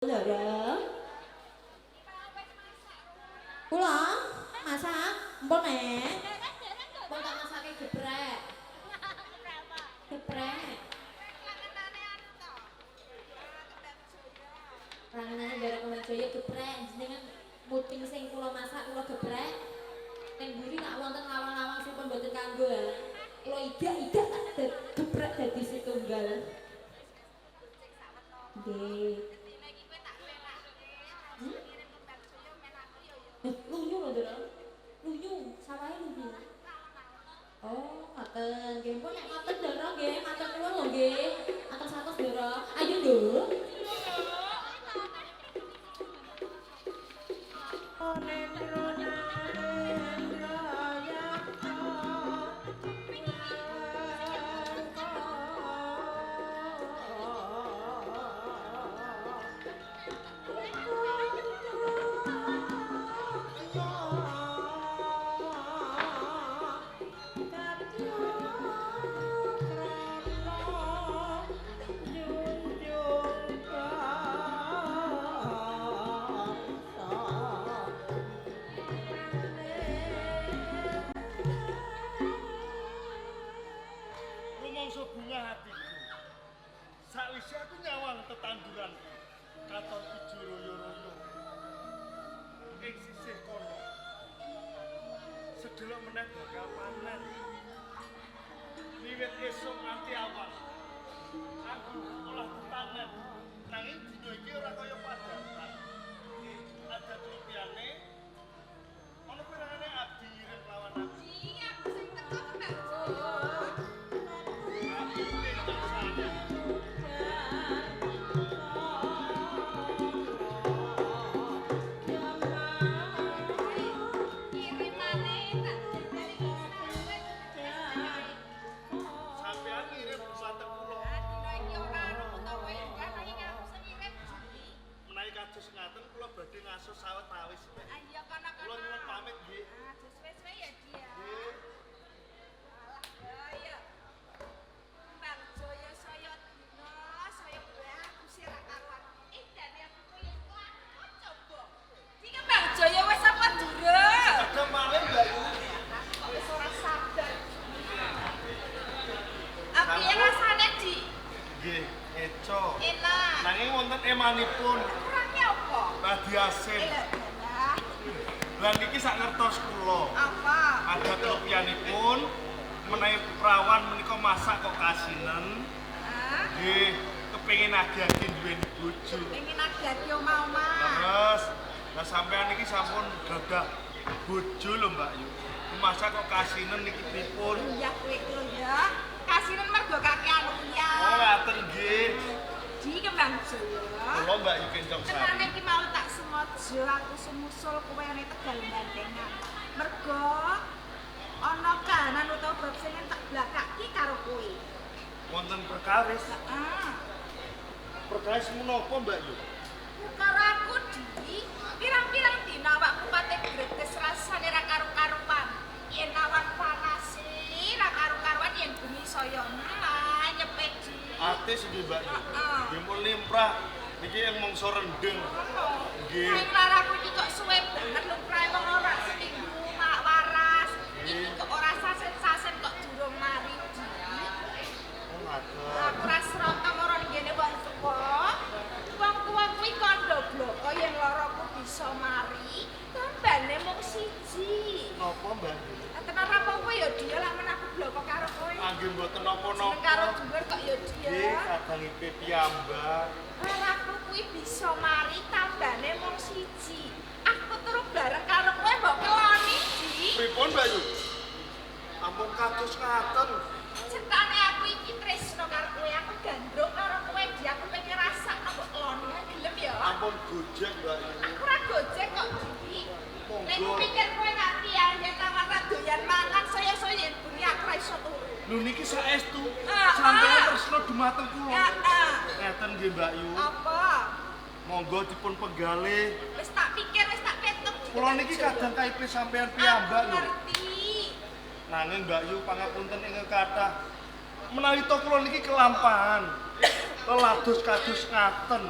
Ndara. Kula masak, empun nek. Empun tak masake geprek. Geprek. Rangenane Ndara Kembang Jaya geprek jenengan muting sing kula masak kula geprek. Teng mburi nak wonten lawang-lawang sing pun mboten kanggo. Kula idak-idak tak geprek dadi setunggal. Nggih. Lunyu lho, Ndara. Lunyu, sawahe lunyu. Oh, ngoten. Nggih, pun nek ngoten Ndara nggih, matur nuwun lho nggih. Atos-atos Ndara. Ayo, Nduk. Rumangsa bunga hatiku. Sakwise aku nyawang tetanduran katon ijo royo-royo. Ing sisih kono sedelok meneh bakal panen. Wiwit esuk nganti awan aku olah tetanen. Nanging dina iki ora kaya padatan. Adat liyane ana pirangane abdi ngirim lawan aku. Abdi kencang sana. Sampean ngirim dumateng kula. Menawi kados ngaten kula badhe ngaso sawetawis. Kula nyuwun pamit nggih. Nggih. Jaya wis apa durung? Ada malih Mbak Yu. Kok wis ora sadar. Piye rasane, Di? Nggih, eco. Enak. Nanging wonten emanipun Kurangnya apa? radi asin. Lah, Lah niki sak ngertos kula. apa? Adat rupianipun menawi prawan menika masak kok kasinen. Hah? Nggih, kepengin agi-agi duweni bojo. Pengen agi-agi omah-omah. Terus, lah sampean niki sampun gadah bojo lho Mbak Yu. Masak kok kasinen niki pripun? Iya kowe iki lho ya. Kasinen mergo kakean uyah. Oh, ngaten nggih. Di Kembang Jaya. Kula Mbak Yu Kencong Tenane Sari. iki mau tak sengaja aku sumusul kowe ning Tegal Bantengan. Mergo ana kahanan utawa bab sing tak blakake karo kowe. Wonten perkawis. Heeh. Perkawis menapa Mbak Yu? Perkara aku di pirang-pirang dina awakku pate greges rasane ra karu-karuan. Yen awan panas ra karu-karuan yen bengi saya nyepe di. Atis nggih Mbak Yu. Heeh. Nggih pun limrah niki ing mangsa rendheng. Nggih. Ning laraku iki kok suwe banget lumrahe wong ora seminggu mak waras. Iki kok ora sasen-sasen kok durung mari di. Oh, ngaten. Aku ora srata mara ning ngene wong tuwa. Wong tuwa kuwi kandha bloko yen laraku bisa mari, tambane mung siji. Napa Mbak Yu? Lah tenan ra apa ya dia lah men aku bloko karo kowe. Angge mboten Seneng napa-napa. karo dhuwur kok ya dia. Nggih, kadangipe piyambak. Laraku kuwi bisa mari tambane mung siji. Aku turu bareng karo kowe mbok keloni, Di. Pripun Mbak Yu? Ampun kados ngaten. Cetane aku iki tresno karo kowe, aku gandrung karo kowe, Di. Aku pengen rasakno mbok keloni. Gelem ya? Ampun gojek Mbak Yu. Aku ora gojek kok, Di. Nek Monggo. kupikir kowe nak piye tawar ra doyan mangan saya-saya yen bengi aku ra iso turu. Lho niki saestu Ah, sampeyan ah. tresno dumateng kula. Heeh. Ngeten nggih Mbak Yu. Apa? Monggo dipun penggalih. Wis tak pikir, wis tak petuk. Kula niki kadang kaipe sampeyan piyambak Aku lho. ngerti. Nanging Mbak Yu pangapunten ingkang kathah. Menawi to kula niki kelampahan. Lelados kados ngaten.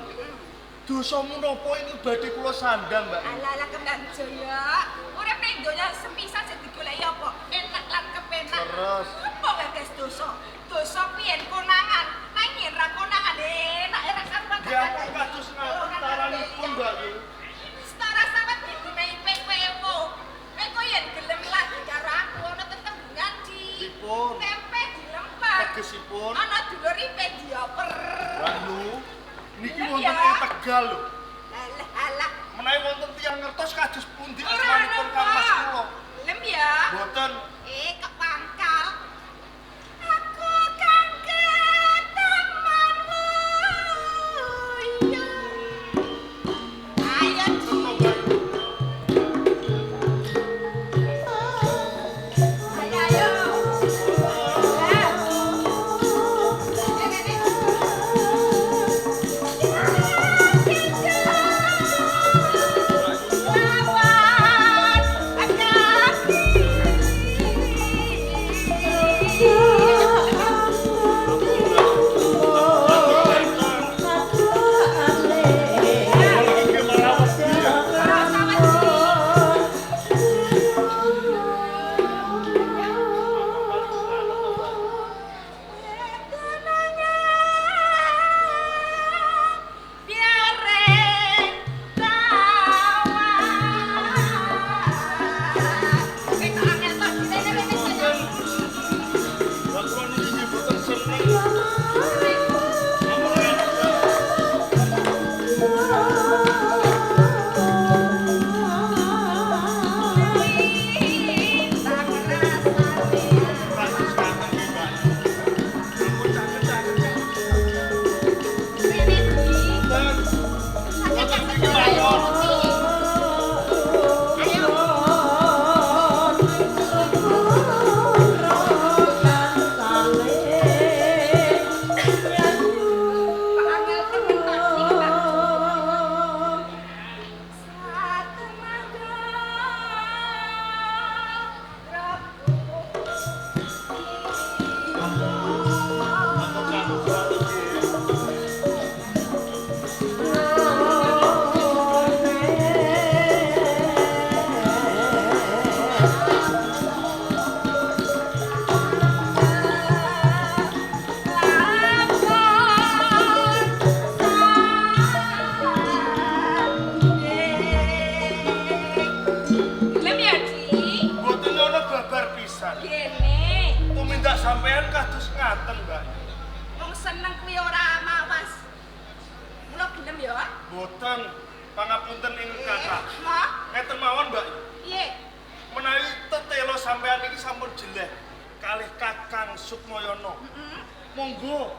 Dosa menapa ini badhe kula sandang, Mbak? Alah alah Kembang Jaya. Urip ning donya sepisan sing digoleki apa? Enak lan kepenak. Terus. Apa gagas dosa? Dosa kuwi yen konangan. Nang yen ra konangan enak ora karuan. Ya ampun kados ngaten taranipun, Mbak Yu. Setara sampe didimehi ping kowe. Kowe yen gelem lagi karo aku ana tetembungan di. Dipun. Tempe dilempar. Tegesipun. Ana dulur ipe dioper. Mbak Yu, niki wonten ing Tegal lho. Alah alah. Menawi wonten tiyang ngertos kados pundi asmanipun Kang Mas kula. Gelem ya? Mboten. Kok pangkal. Aku kang keteman wuyu. Ayo Di. Ayo ayo. Lah kula niki nggih boten seneng. Ampun kados ngaten nggih, Mbak Yu. Ampun caket-caket. Mboten. Mboten niki mawon. Ampun kados ngaten nggih. Gelem ya, Di? Mboten ana babar pisan. Gene. Tumindak sampean kados ngaten, Mbak Yu. Wong seneng kuwi ora mawas. Mula gelem ya? Mboten pangapunten ingkang kathah. Hah? Ngeten mawon, Mbak Yu. Piye? Menawi tetela sampean iki sampun jeleh kalih Kakang Sukmayana. Monggo,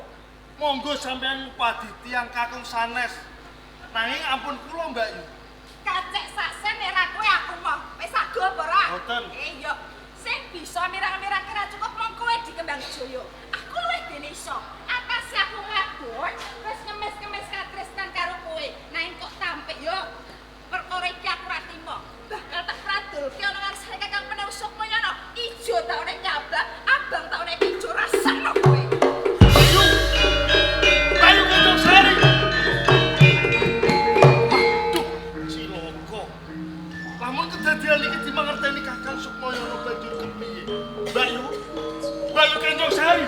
monggo sampean ngupadi tiyang kakung sanes. Nanging ampun kula, Mbak Yu. Kacek saksen nek ra kowe aku moh. Wis sago apa ora? Mboten. Iya. Sing bisa mirang-mirang ora cukup mung kowe di Kembang Jaya. Aku luwih dene iso. Atase aku ngadon, wis ngemis-ngemis katresnan karo kowe. Nanging kok tampik yo perkara iki aku ora trimo. Bakal tak pradulke ana ngarsane Kakang Penewu Sukmayana. Ijo ta nek nyabak, abang ta nek ijo rasakno kowe. Ayo. Ayo Kenjong Sari. Waduh, cilaka. Lamun kedadian iki dimangerteni Kakang Sukmayana banjur kepiye? Mbak Yu. Mbak Yu Kenjong Sari.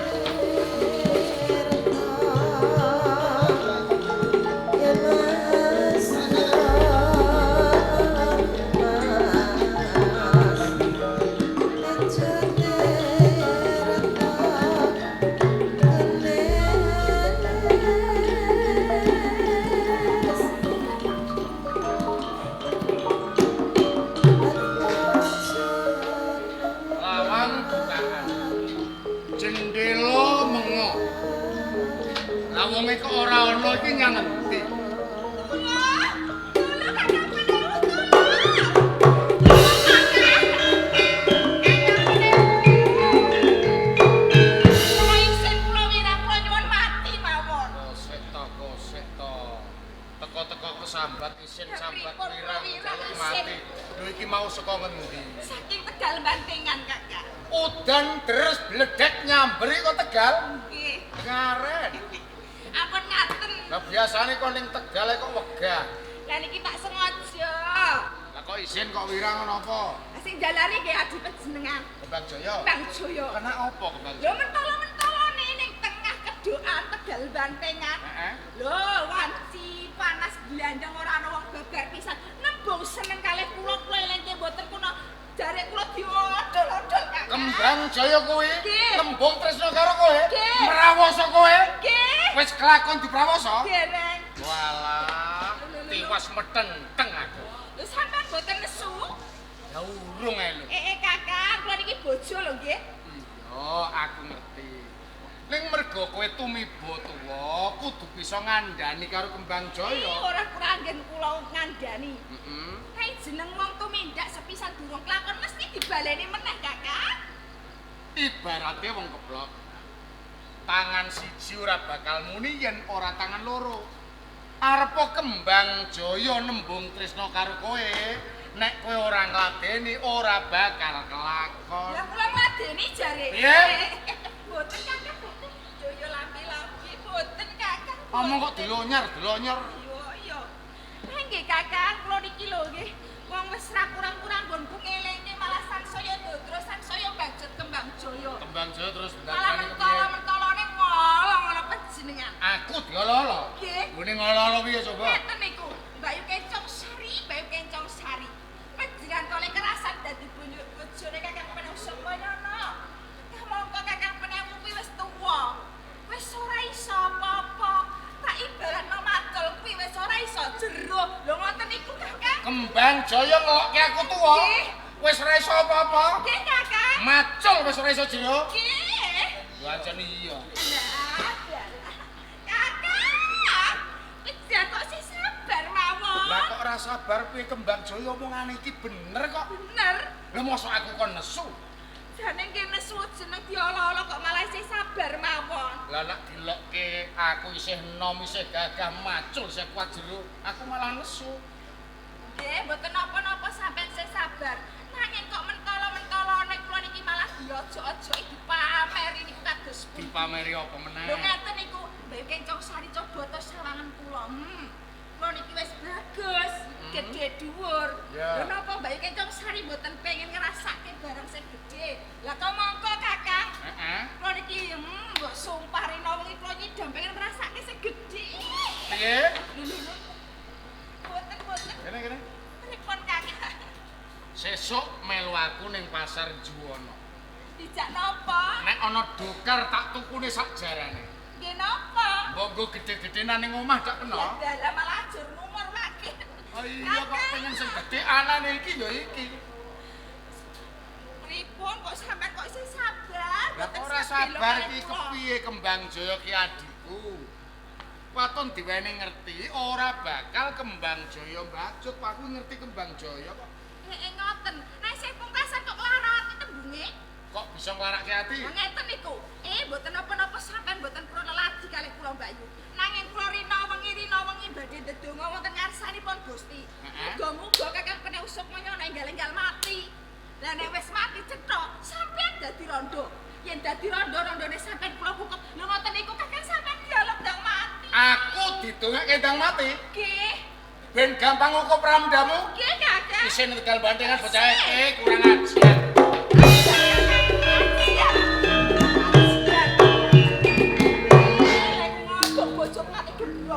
Lawang bukaan. Jendela mengo. Lah wong iki ora ana iki nyang endi? Tulung, tulung Kakang Penewu, tulung. Kula isin kula wirang kula nyuwun mati mawon. Kosek to, kosek to. Teko-teko kesambat isin sambat Pripun wirang kula wirang jaluk isin? mati. Lho iki mau saka ngendi? Saking Tegal Bantingan, Kakak. Udan deres bledek nyamberi kok Tegal. Nggih. Ngaren. Ampun ngaten. Lah biasane kok ning Tegal kok wegah. Lah niki tak sengaja. Lah kok isin kok wirang ngono apa? Sing jalari nggih adi panjenengan. Kembang Jaya. Kembang Jaya. Kena apa Kembang Lho mentolo-mentolone ning tengah kedokan Tegal Bantengan. Heeh. Lho wanci panas blandang ora ana wong babar pisan. Nembung seneng kalih kula kula elengke mboten kuna jare kula diodol-odol Kakang. Kembang Jaya kuwi nembung tresna karo kowe. Mrawoso kowe. Nggih. Wis kelakon diprawoso? Dereng. Walah, tiwas metenteng aku. Lho sampean mboten nesu? Ya urung ae lho. Kakang, kula niki bojo lho nggih. Iya, aku ngerti. Ning mergo kowe tumiba tuwa, kudu bisa ngandani karo Kembang Jaya. Ora kurang nggen kula ngandani. Heeh. Kae jeneng wong tumindak sepisan durung kelakon mesti dibaleni meneh, Kakang. Ibarate wong keblok. Tangan siji ora bakal muni yen ora tangan loro. Arepa Kembang Jaya nembung tresna karo kowe, nek kowe ora ngladeni ora bakal kelakon. Lah kula ngladeni jare. Piye? Mboten Kakang, mboten. Jaya lampi-lampi mboten Kakang. Omong kok dilonyar, dilonyor. Iya, iya. Lah nggih Kakang, kula niki lho nggih. Wong wis ra kurang-kurang nggonku ngelingke malah sangsaya dodro sangsaya bajet Kembang Jaya. Kembang Jaya terus malah mentolo-mentolone ngolo-ngolo panjenengan. Aku diolo-olo. Nggih. Nggone ngolo-olo piye coba? Ngeten niku, Mbak Yu Kencong Sari, Mbak Yu Kencong Sari. Panjenengan kole kerasan dadi bojone Kakang Penewu Sukmayana. Kamangka Kakang Penewu kuwi wis tuwa. Wis ora iso apa-apa. Tak ibaratno macul kuwi wis ora iso jero. Lho ngoten niku Kakang. Kembang Jaya ngelokke aku tuwa. Wis ora iso apa-apa. Nggih Kakang. Macul wis ora iso jero. Nggih. Lho ancen iya. Kakang. Wis kok sih sabar mawon. Lah kok ora sabar piye Kembang Jaya omongane iki bener kok. Bener. Lha mosok aku kon nesu. Jane nggih nesu jeneng diolo-olo kok malah isih sabar mawon. Lah nek dilokke aku isih enom isih gagah macul isih kuat jero, aku malah nesu. Nggih, mboten napa-napa sampean sing sabar. Nanging kok mentolo-mentolone kula niki malah diojo-ojoki dipameri niku kados pundi? Dipameri apa meneh? Lho ngaten niku, Mbak Kencong Sari coba to sawangan kula. Kula niki wis bagus, gedhe dhuwur. Lho napa Mbak Kencong Sari mboten pengen ngrasake barang sing gedhe? Lah kok mongko Kakang? Heeh. Kula niki mbok sumpah rina wengi kula nyidam pengen ngrasake sing gedhe. Piye? Lho lho. Boten-boten. Kene-kene. Pripun Kakang? Sesuk melu aku ning pasar Juwana. Dijak napa? Nek ana dokar tak tukune sak jarane. Nggih napa? Mbok nggo gedhe-gedhenan ning omah dak kena. Lah malah ajur numur makin. Oh iya kok pengen sing gedhe anane iki ya iki. Pripun kok sampean kok isih sabar? Lah ora sabar iki kepiye Kembang Jaya ki adikku. Waton diweni ngerti ora bakal Kembang Jaya mbacut. Aku ngerti Kembang Jaya kok. Heeh ngoten. Nek isih pungkasan kok nglarake tembunge? Kok bisa nglarake ati? Lah ngeten niku. Mboten napa-napa sampean mboten purun leladi kalih kula Mbak Yu. Nanging kula rina wengi badhe ndedonga wonten ngarsanipun Gusti. Muga-muga Kakang Penewu Sukmayana enggal-enggal mati. Lah nek wis mati cetha, sampean dadi rondo. Yen dadi rondo, rondone sampean kula kukup. Lho ngoten niku Kakang sampean dialog ndang mati. Aku didongake ndang mati? Nggih. Ben gampang ngukup ramdamu? Nggih, Kakang. Isin Tegal Bantengan bocah kurang ajar.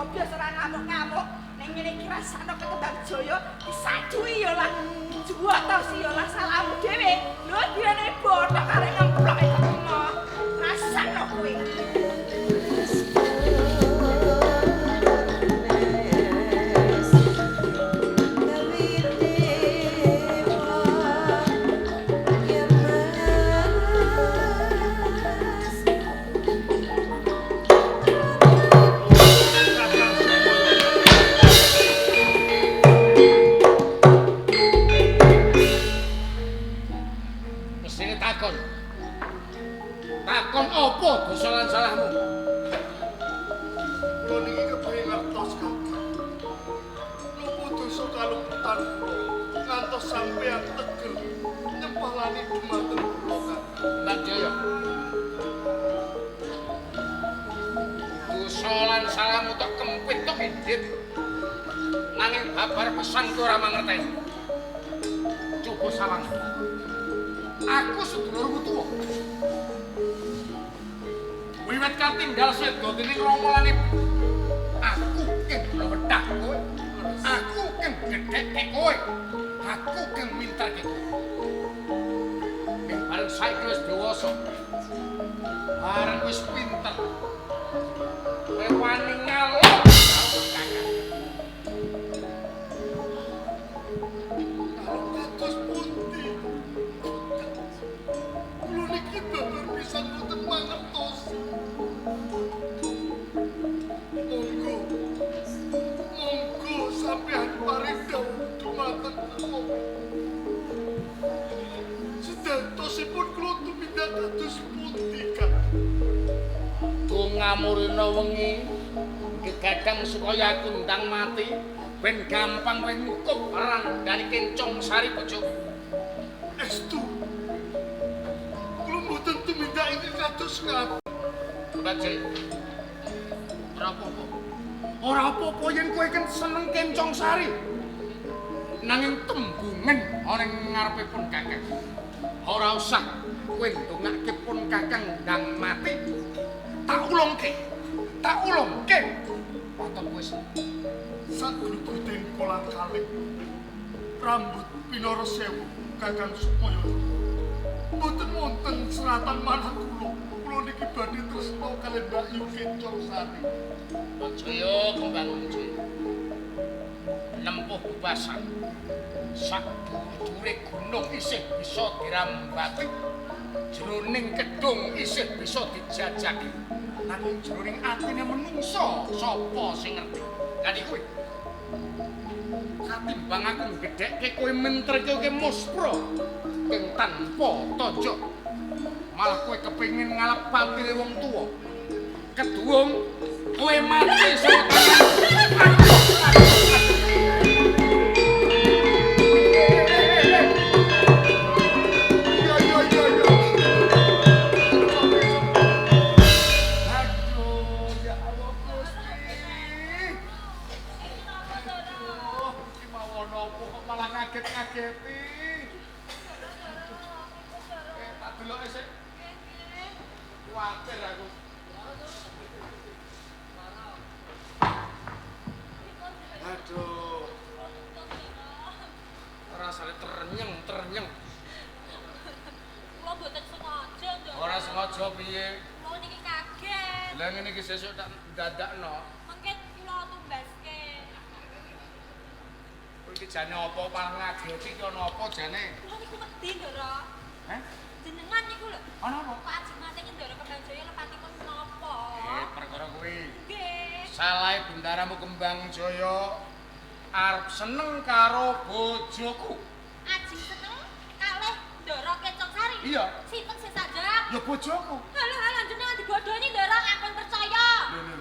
Biasa ora ngamuk-ngamuk ning ngene iki rasane Kembang Jaya disadui ya lah juwa ta si ya lah salahmu dhewe lho direne bothok arek ngemplok kok emoh rasane kowe. Takon apa dosa lan salahmu? Kula niki kepengin ngertos Kakang. Napa dosa kaluputan kula ngantos sampeyan tegel nyepalani dumateng kula Kakang? Mbak Jaya. Dosa lan salahmu tak kempit Dit. Nanging babar pesan kowe ora mangerteni. Coba salang. Aku sedulurmu tuwa. Wiwit katinggal seda dening Rama lan Ibu. Aku keng mlewedhah kowe. Aku keng gedhekke kowe. Aku keng minterke kowe. Ning bareng saiki wis dewasa. Bareng wis pinter. Kowe wani ngalor kakak. Kalau kados pundi? Kula niki babar pisan mboten mangertosi. Monggo. Monggo sampeyan paring dawuh dumateng kula. Sedantosipun kula tumindak kados pundi, Kang? Dongamurina wengi gegadang supaya aku ndang mati ben gampang kowe ngukup randhane Kencong Sari bojoku. Estu. Kula mboten tumindak ingkang kados ngaten. Bajai. Ora apa-apa. Ora apa-apa yen kowe kan seneng Kencong Sari. Nanging tembungen ana ing ngarepe pun kakang. Ora usah kowe ndongake pun kakang ndang mati. Tak ulungke. Tak ulungke. Waton wis Sagluguding kolang kaling. Rambut pinara sewu Kakang Sukmayana. Mboten wonten seratan manah kula. Kula niki badhe tresna kalih Mbak Yu Kencong Sari. Jaya kembang jaya. Nempuh bebasan. Sak dhuwure gunung isih bisa dirambati. Jroning kedung isih bisa dijajaki. Nanging jroning atine menungsa sapa sing ngerti? Kan kuwi. Katimbang aku ngedhekke kowe menterke kowe muspra ing tanpa tonjok. Malah kowe kepengin ngalap patire wong tuwa. Keduwung kowe mati saka tangan. Iya iya iya iya. Aduh, ya Allah Gusti. Aduh, iki mawon opo kok malah ngaget-ngageti. Tak deloke sik. Kuwatir aku. Aduh. Rasane ternyeng-ternyeng. Kula mboten sengaja, Ndoro. Ora sengaja piye? Kula niki kaget. Lah ngene iki sesuk tak dadakno. Mengke kula tumbaske. Kowe iki jane apa malah ngageti iki ana apa jane? Kula niku wedi, Ndoro. Heh? Jenengan niku lho. Ana apa? Kok ajeng mateni Ndoro Kembang Jaya lepatipun menapa? Perkara kuwi. Nggih. Salahe bendaramu Kembang Jaya arep seneng karo bojoku. Ajeng seneng kalih Ndoro Kencong Sari. Iya. Sinten sing sajak? Ya bojoku. Halah halah jenengan dibodoni Ndoro ampun percaya. Lho lho.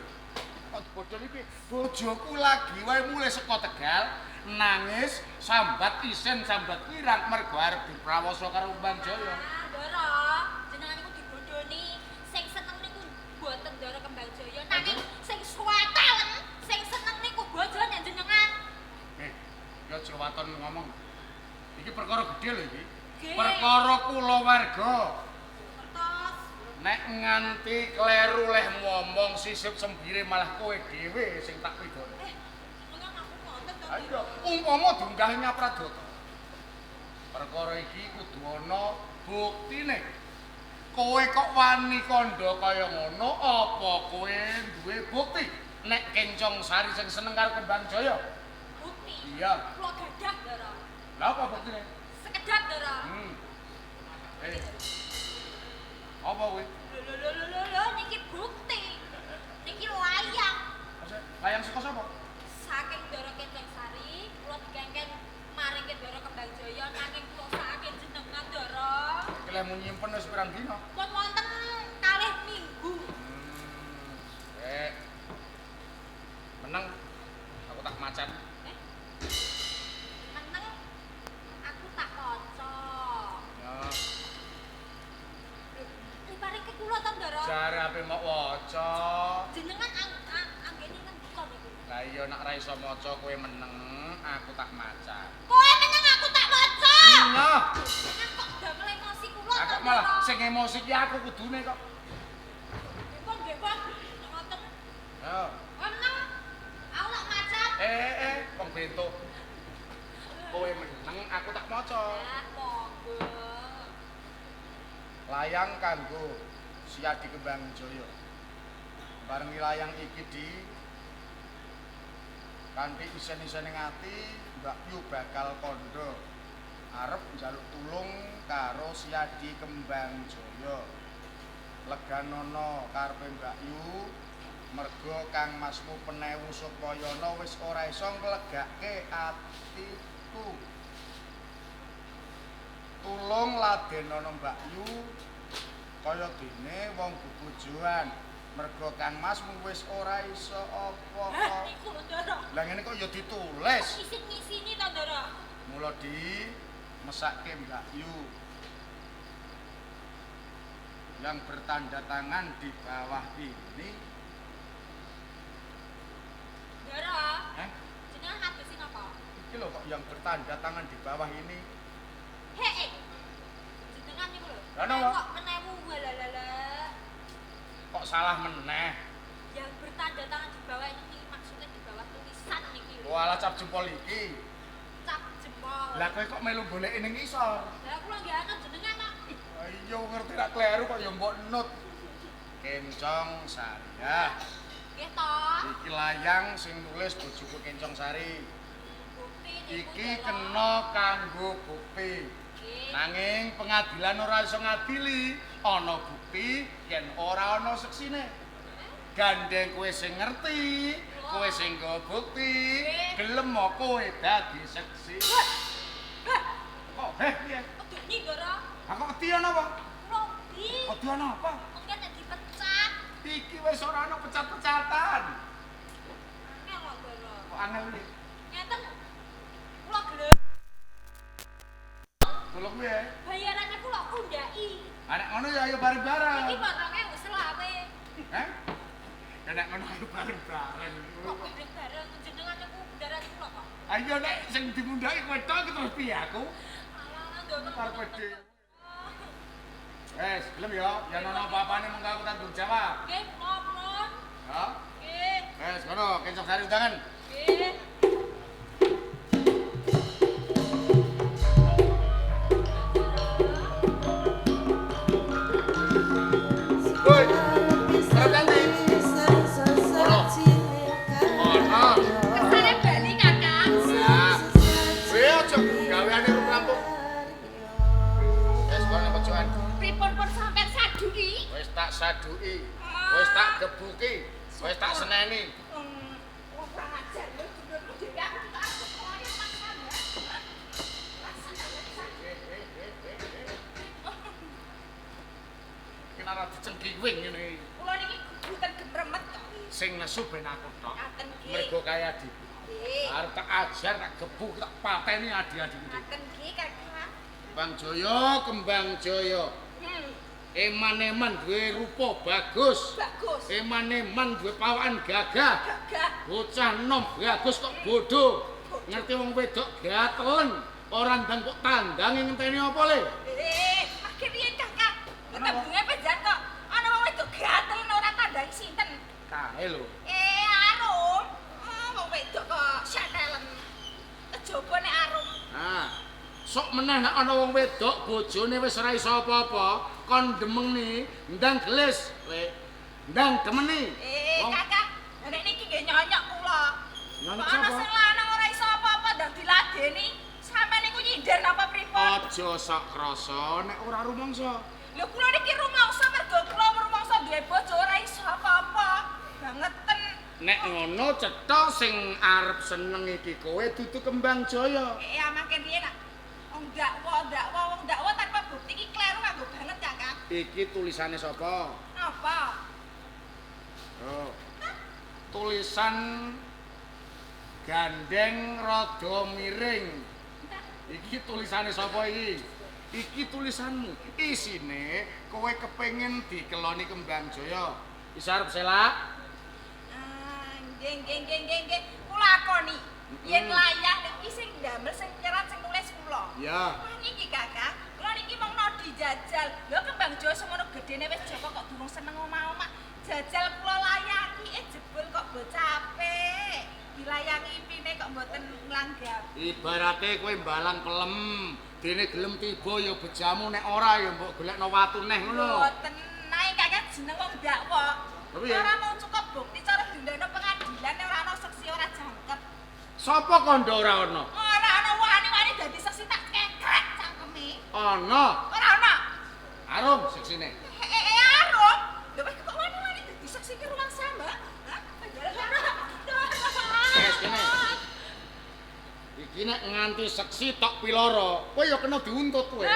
Kok dibodoni piye? Bojoku lagi wae mulih saka Tegal nangis sambat isen sambat wirang mergo arep diprawasa karo Kembang Jaya. Ah, Ndoro, jenengan niku dibodoni. Sing seneng niku mboten Ndoro Kembang Jaya, nanging sing suwetelen sing seneng niku bojone jenengan. Ya aja waton ngomong. Iki perkara gedhe lho iki. Nggih. Perkara kulawarga. Ngertos. Nek nganti kleru leh ngomong sisip sembire malah kowe dhewe sing tak pidana. Kula ngaku ngoten to. Ayo, umpama diunggah Nyapradata. Perkara iki kudu ana buktine. Kowe kok wani kandha kaya ngono, apa kowe duwe bukti nek Kencong Sari sing seneng karo Kembang Jaya? Bukti. Iya. Kula gadah, Ndoro. Lah apa buktine? Sekedap, Ndoro. Apa kowe? Lho lho lho lho lho niki bukti. Niki layang. Layang saka sapa? Saking Ndoro Kencong Sari, kula dikengken maring Ndoro Kembang Jaya nanging kula saking jenengan, Ndoro. Iki leh mu nyimpen wis pirang dina? Pun wonten kalih minggu. Meneng. Aku tak macan. Meneng aku tak waca. Ya. Diparingke kula to, Ndoro. Jare ape mok waca. Jenengan anggene ngendika niku. Lah iya Ya nek ora iso maca kowe meneng, aku tak maca. Kowe meneng aku tak maca. Nah, Jenengan kok damel emosi kula to. aku malah sing emosi ki aku kudune kok. Nggih pun, nggih pun. Ngoten. Yo. Kowe meneng. Aku tak maca. Wong bentuk. Kowe meneng, aku tak maca. Ya, monggo. Layang kanggo Siadi Kembang Jaya. Barengi layang iki di kanthi isen-isene ati, Mbak Yu bakal kandha arep njaluk tulung karo Siadi Kembang Jaya. Leganono karepe Mbak Yu, merga Kang Masmu Penewu Sukoyono wis ora iso nglegake atiku. Tulung ladenono Mbak Yu kaya dene wong bebojoan, merga Kang Masmu wis ora iso apa-apa. Niku lho, Ndara. Lah ngene kok ya ditulis. Isin ngisini to, Ndara. Mula di mesake Mbak Yu yang bertanda tangan di bawah ini. Ndara, Eh, jenengan ngadesin apa? iki lho kok yang bertanda tangan di bawah ini. Hei, jenengan niku lho. Lah napa? Kok menewu walalala. Kok salah meneh? Yang bertanda tangan di bawah ini maksudnya di bawah tulisan niki lho. Walah cap jempol iki. Cap jempol. Lah kowe kok melu goleki ning isor? Lah kula nggih anut jenengan kok. Iya ngerti rak kleru kok ya mbok nut. Kencong Sari. Ya, Nggih to. iki layang sing nulis bojoku Kencong Sari. Bukti niku. Iki kena kanggo bukti. Nggih. Nanging pengadilan ora iso ngadili, ana bukti yen ora ana seksine. Gandeng kowe sing ngerti, kowe sing nggawa bukti, gelem kowe dadi seksi. Kok heh piye? Wedine, Ndara. Aku wedi ana apa? Kula wedi. Wedi ana apa? Mungkin nek dipecat. Iki wis ora ana pecat-pecatan. Angel kok, Ndara. Kok angel iki? Ngeten. Kula gelem. Tulung piye? Bayarane kula undhaki. Ah, nek ngono ya ayo bareng-bareng. Iki mok 2025. Heh? Ya nek ngono ayo bareng-bareng. Kok bareng-bareng jenengan niku bundarane kula kok. Ayo nek sing dimundhaki kowe tok iki terus piye aku? Alah, Ndara. Karepe dhewe. Wes, gelem ya. Yen ana apa-apane mengko aku tanggung jawab. Nggih, kula pun. Ya. Nggih. Wes, ngono, Kencong Sari undangan. Nggih. Woi. Arep nanti. Ono. Ono. Kesane bali, Kakang. Nah. Kowe aja gaweane rung rampung. Wes, kono nang pojokan. Pripun pun sampean saduki? Wis tak saduki, wis tak gebuki, wis tak seneni. Wong kurang ajar lho dulurku dhewe aku tak koyo maksa. Iki ora dicengkiwing ngene iki. Kula niki gugutan gemremet kok. Sing nesu ben aku tok. Ngaten nggih. Mergo kaya adikku. Nggih. Arep tak ajar, tak gebuk, tak pateni adi-adikku. Ngaten nggih, Kakang. Kembang Jaya, Kembang Jaya. Eman-eman duwe rupa bagus. Bagus. Eman-eman duwe pawakan gagah. Gagah. Bocah nom bagus kok bodoh. Ngerti wong wedok gatelen, ora ndang kok tandange ngenteni apa le? Makin riyen Kakang. Tembunge penjan kok ana wong wedok gatelen ora tandang sinten. Kae lho. Arum. Oh, wong wedok kok syanelen. Kejaba nek arum. Nah, sok meneh nek ana wong wedok bojone wis ora iso apa-apa, kon demeni, ndang gelis, le. Ndang demeni. Kakang, nek niki nggih nyonyok kula. Nyonyok Kok ana sapa? sing lanang ora iso apa-apa ndang diladeni. Sampeyan niku nyindir napa pripun? Aja sok krasa nek ora rumangsa. Lho kula niki rumangsa mergo kula rumangsa duwe bojo ora iso apa-apa. Bangeten. Nek ngono cetha sing arep seneng iki kowe dudu Kembang Jaya. Makin riyen nak wong dakwa, wong dakwa tanpa bukti iki kleru nganggo banget, Kakang. Iki tulisane sapa? Napa? Oh. Tulisan gandeng rada miring. Iki tulisane sapa iki? Iki tulisanmu. Isine kowe kepengin dikeloni Kembang Jaya. Isa arep selak? Nggih, nggih, nggih, nggih, nggih. Kula akoni. Yen layang niki sing ndamel sing nyerat sing nulis kula. Ya. Wah niki Kakang, kula niki mung nodi jajal. Lho Kembang Jaya semono gedene wis Joko kok durung seneng omah-omah. Jajal kula layangi jebul kok bocah apik. Dilayangi ipine kok mboten nglanggap. Ibarate kowe mbalang pelem, dene gelem tiba ya bejamu nek ora ya mbok golekno watu neh ngono. Mboten, nae Kakang jeneng wong dakwa. Piye? Ora mau cukup bukti cara diundangno pengadilan nek ora ana seksi ora jangkep. Sapa kandha ora ana? Ora ana wani-wani dadi seksi tak kekrek cangkeme. Ana. Ora ana. Arum seksine. Arum. Lho kok wani-wani dadi seksi ki ruang samba? Hah? Wes kene. Iki nek nganti seksi tok piloro, kowe ya kena diuntut kowe.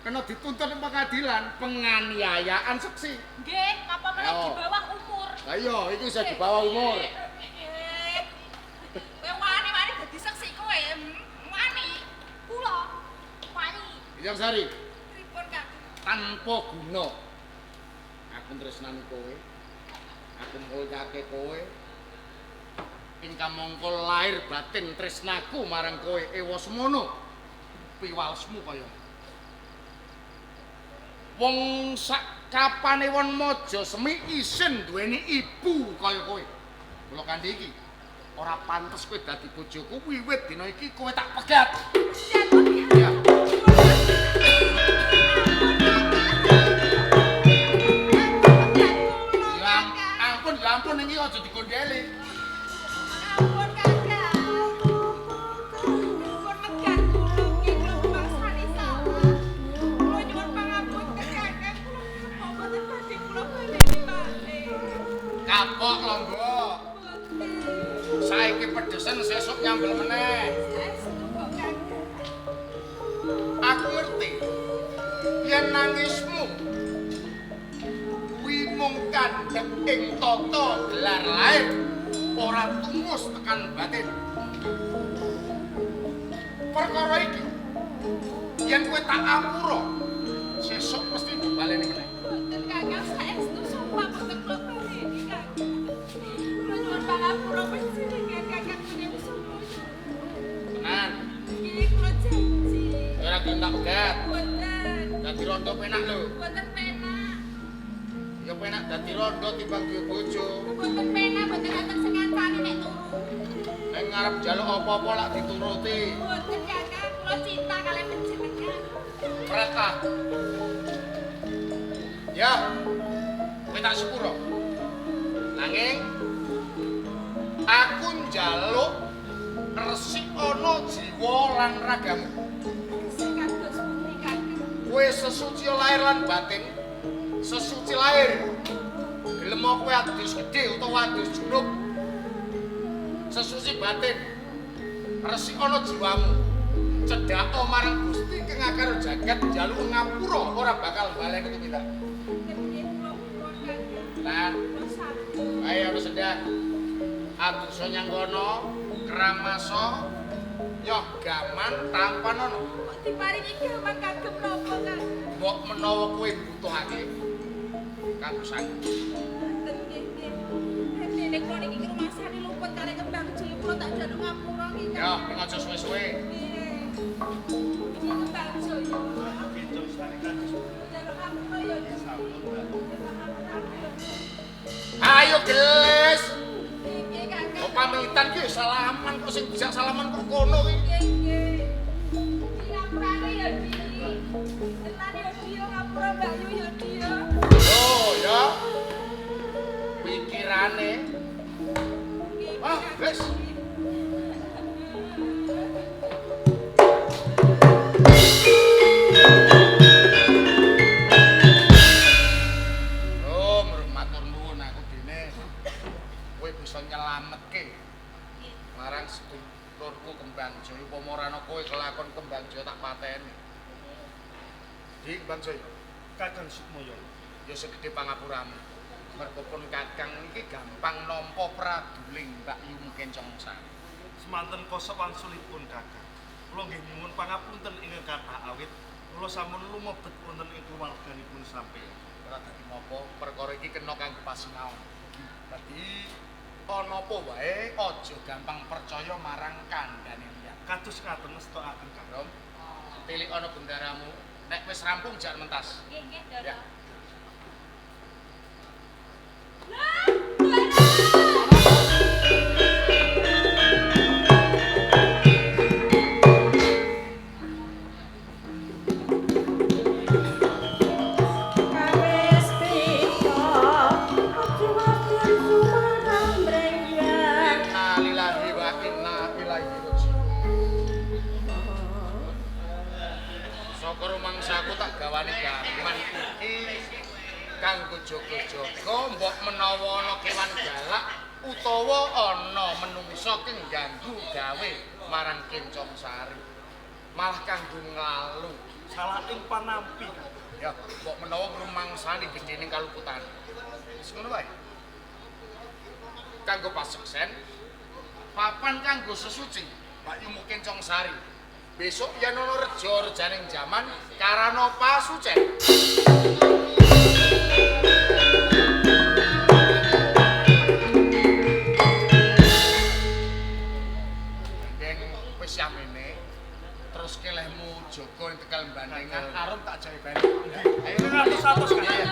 Kena dituntut ning pengadilan penganiayaan seksi. Nggih, napa meneh di bawah umur. Lah iya, iki isih di bawah umur. Kowe wani-wani dadi seksi kowe, wani. Kula wani. Ijang Sari, Pripun, Kang? tanpa guna. Aku tresnani kowe. Aku mulyake kowe. Ing kamangka lahir batin tresnaku marang kowe ewa semono. Piwalesmu kaya. Wong sak kapane won Maja Semi isin duweni ibu kaya kowe. Kula kandhi iki ora pantes kowe dadi bojoku wiwit dina iki kowe tak pegat. Ya. Ya ampun, ya ampun iki aja digondheli. Ampun Kakang. Pun megat kula nggih kula bangsane salah. Kula nyuwun pangapunten Kakang, kula napa mboten badhe kula baleni malih. Kapok lombok. Saiki pedhesen sesuk nyambel meneh. Saestu kok Kakang. Aku ngerti. Yen nangismu kuwi mung kandhek ing tata gelar lair, ora tumus tekan batin. Perkara iki yen kowe tak apura, sesuk mesti dibaleni meneh. Mboten Kakang, saestu sumpah mboten kula baleni Kakang. Kula nyuwun pangapura panjenengan Kakang menawi sumpah. Tenan, Nggih kula janji. ora gelem tak pegat. Mboten. Dadi rondo penak lho. Mboten penak. Ya penak dadi rondo timbang duwe bojo. Mboten penak, mboten enten sing ngancani nek turu. Nek ngarep njaluk apa-apa lak dituruti. Mboten Kakang, kula cinta kaliyan panjenengan. Pret ah. Ya. Kowe tak sepuro. Nanging aku njaluk resikana jiwa lan ragamu. Sing kados pundi Kakang? Kowe sesuci lahir lan batin, sesuci lahir. Gelem kowe adus gedhe utawa adus junub. Sesuci batin. Resikana jiwamu. Cedhako marang Gusti kang akar jagat njaluk ngapura ora bakal baleni tumindak. Nggih kula pun Kakang. Lan Kula sampun. ayo ana sedang. Adusa nyang kono, kramaso, nyoh gaman tampanono. Kok diparingi gaman kagem napa Kakang? Mbok menawa kowe butuhake kanggo sangu. Mboten nggih nggih. Dene kula niki rumasane luput kare Kembang Jaya kula tak jaluk ngapura nggih. Ya, ning aja suwe-suwe. Nggih. Kembang Jaya. Kencang sari kados Jaluk ngapura ya. sampun, Mbak. Ayo gelis. Nggih Kakang. Kok pamitan ki salaman kok sing bisa salaman kok kono ki. Nggih nggih. Di ngapurane ya Di. Tenan ya Di, ngapura Mbak Yu ya Di ya. Oh ya. Pikirane Nggih, Ah, Kakang. wis. Oh, matur nuwun aku dene. Kowe bisa nyelametke marang sedulurku Kembang Jaya. Upama ora ana kowe kelakon Kembang Jaya tak pateni. Di Kembang Jaya, Kakang Sukmoyo. ya segede pangapuramu. Mergo pun Kakang iki gampang nampa praduling Mbak Yu Kencong Sari. Semanten kosok wangsulipun Kakang. Kula nggih nyuwun pangapunten ingkang kathah awit kula sampun lumebet wonten ing keluarganipun sampeyan. Ora dadi napa, perkara iki kena kanggo pasinaon. Dadi Ana apa wae aja gampang percaya marang kandhane liyan. Kados ngaten nestokaken Kang. Rom, tilik ana bendaramu. Nek wis rampung jak mentas. Nggih, nggih, Ndara. Ya. Lah, Ndara. Kawis pika aja wadon sumarang mrengyan. Innalillahi wa inna ilaihi raji'un. Saka rumangsaku tak gawani gaman iki kanggo jaga-jaga mbok menawa ana kewan galak utawa ana menungsa kang ganggu gawe marang Kencong Sari. Malah kanggo nglalu. Salah ing panampi Kang. Ya, mbok menawa ngrumangsani gedhening kaluputan. Wis ngono wae. Kanggo paseksen, papan kanggo sesuci, Bakyumu Kencong Sari. Besok yen ana reja-rejaning jaman karana pasucen. Geng wis yamene terus kelehmu jaga ing tegal bandingan arum tak jawe bali. Ayo Atus-atus Kang. Iya.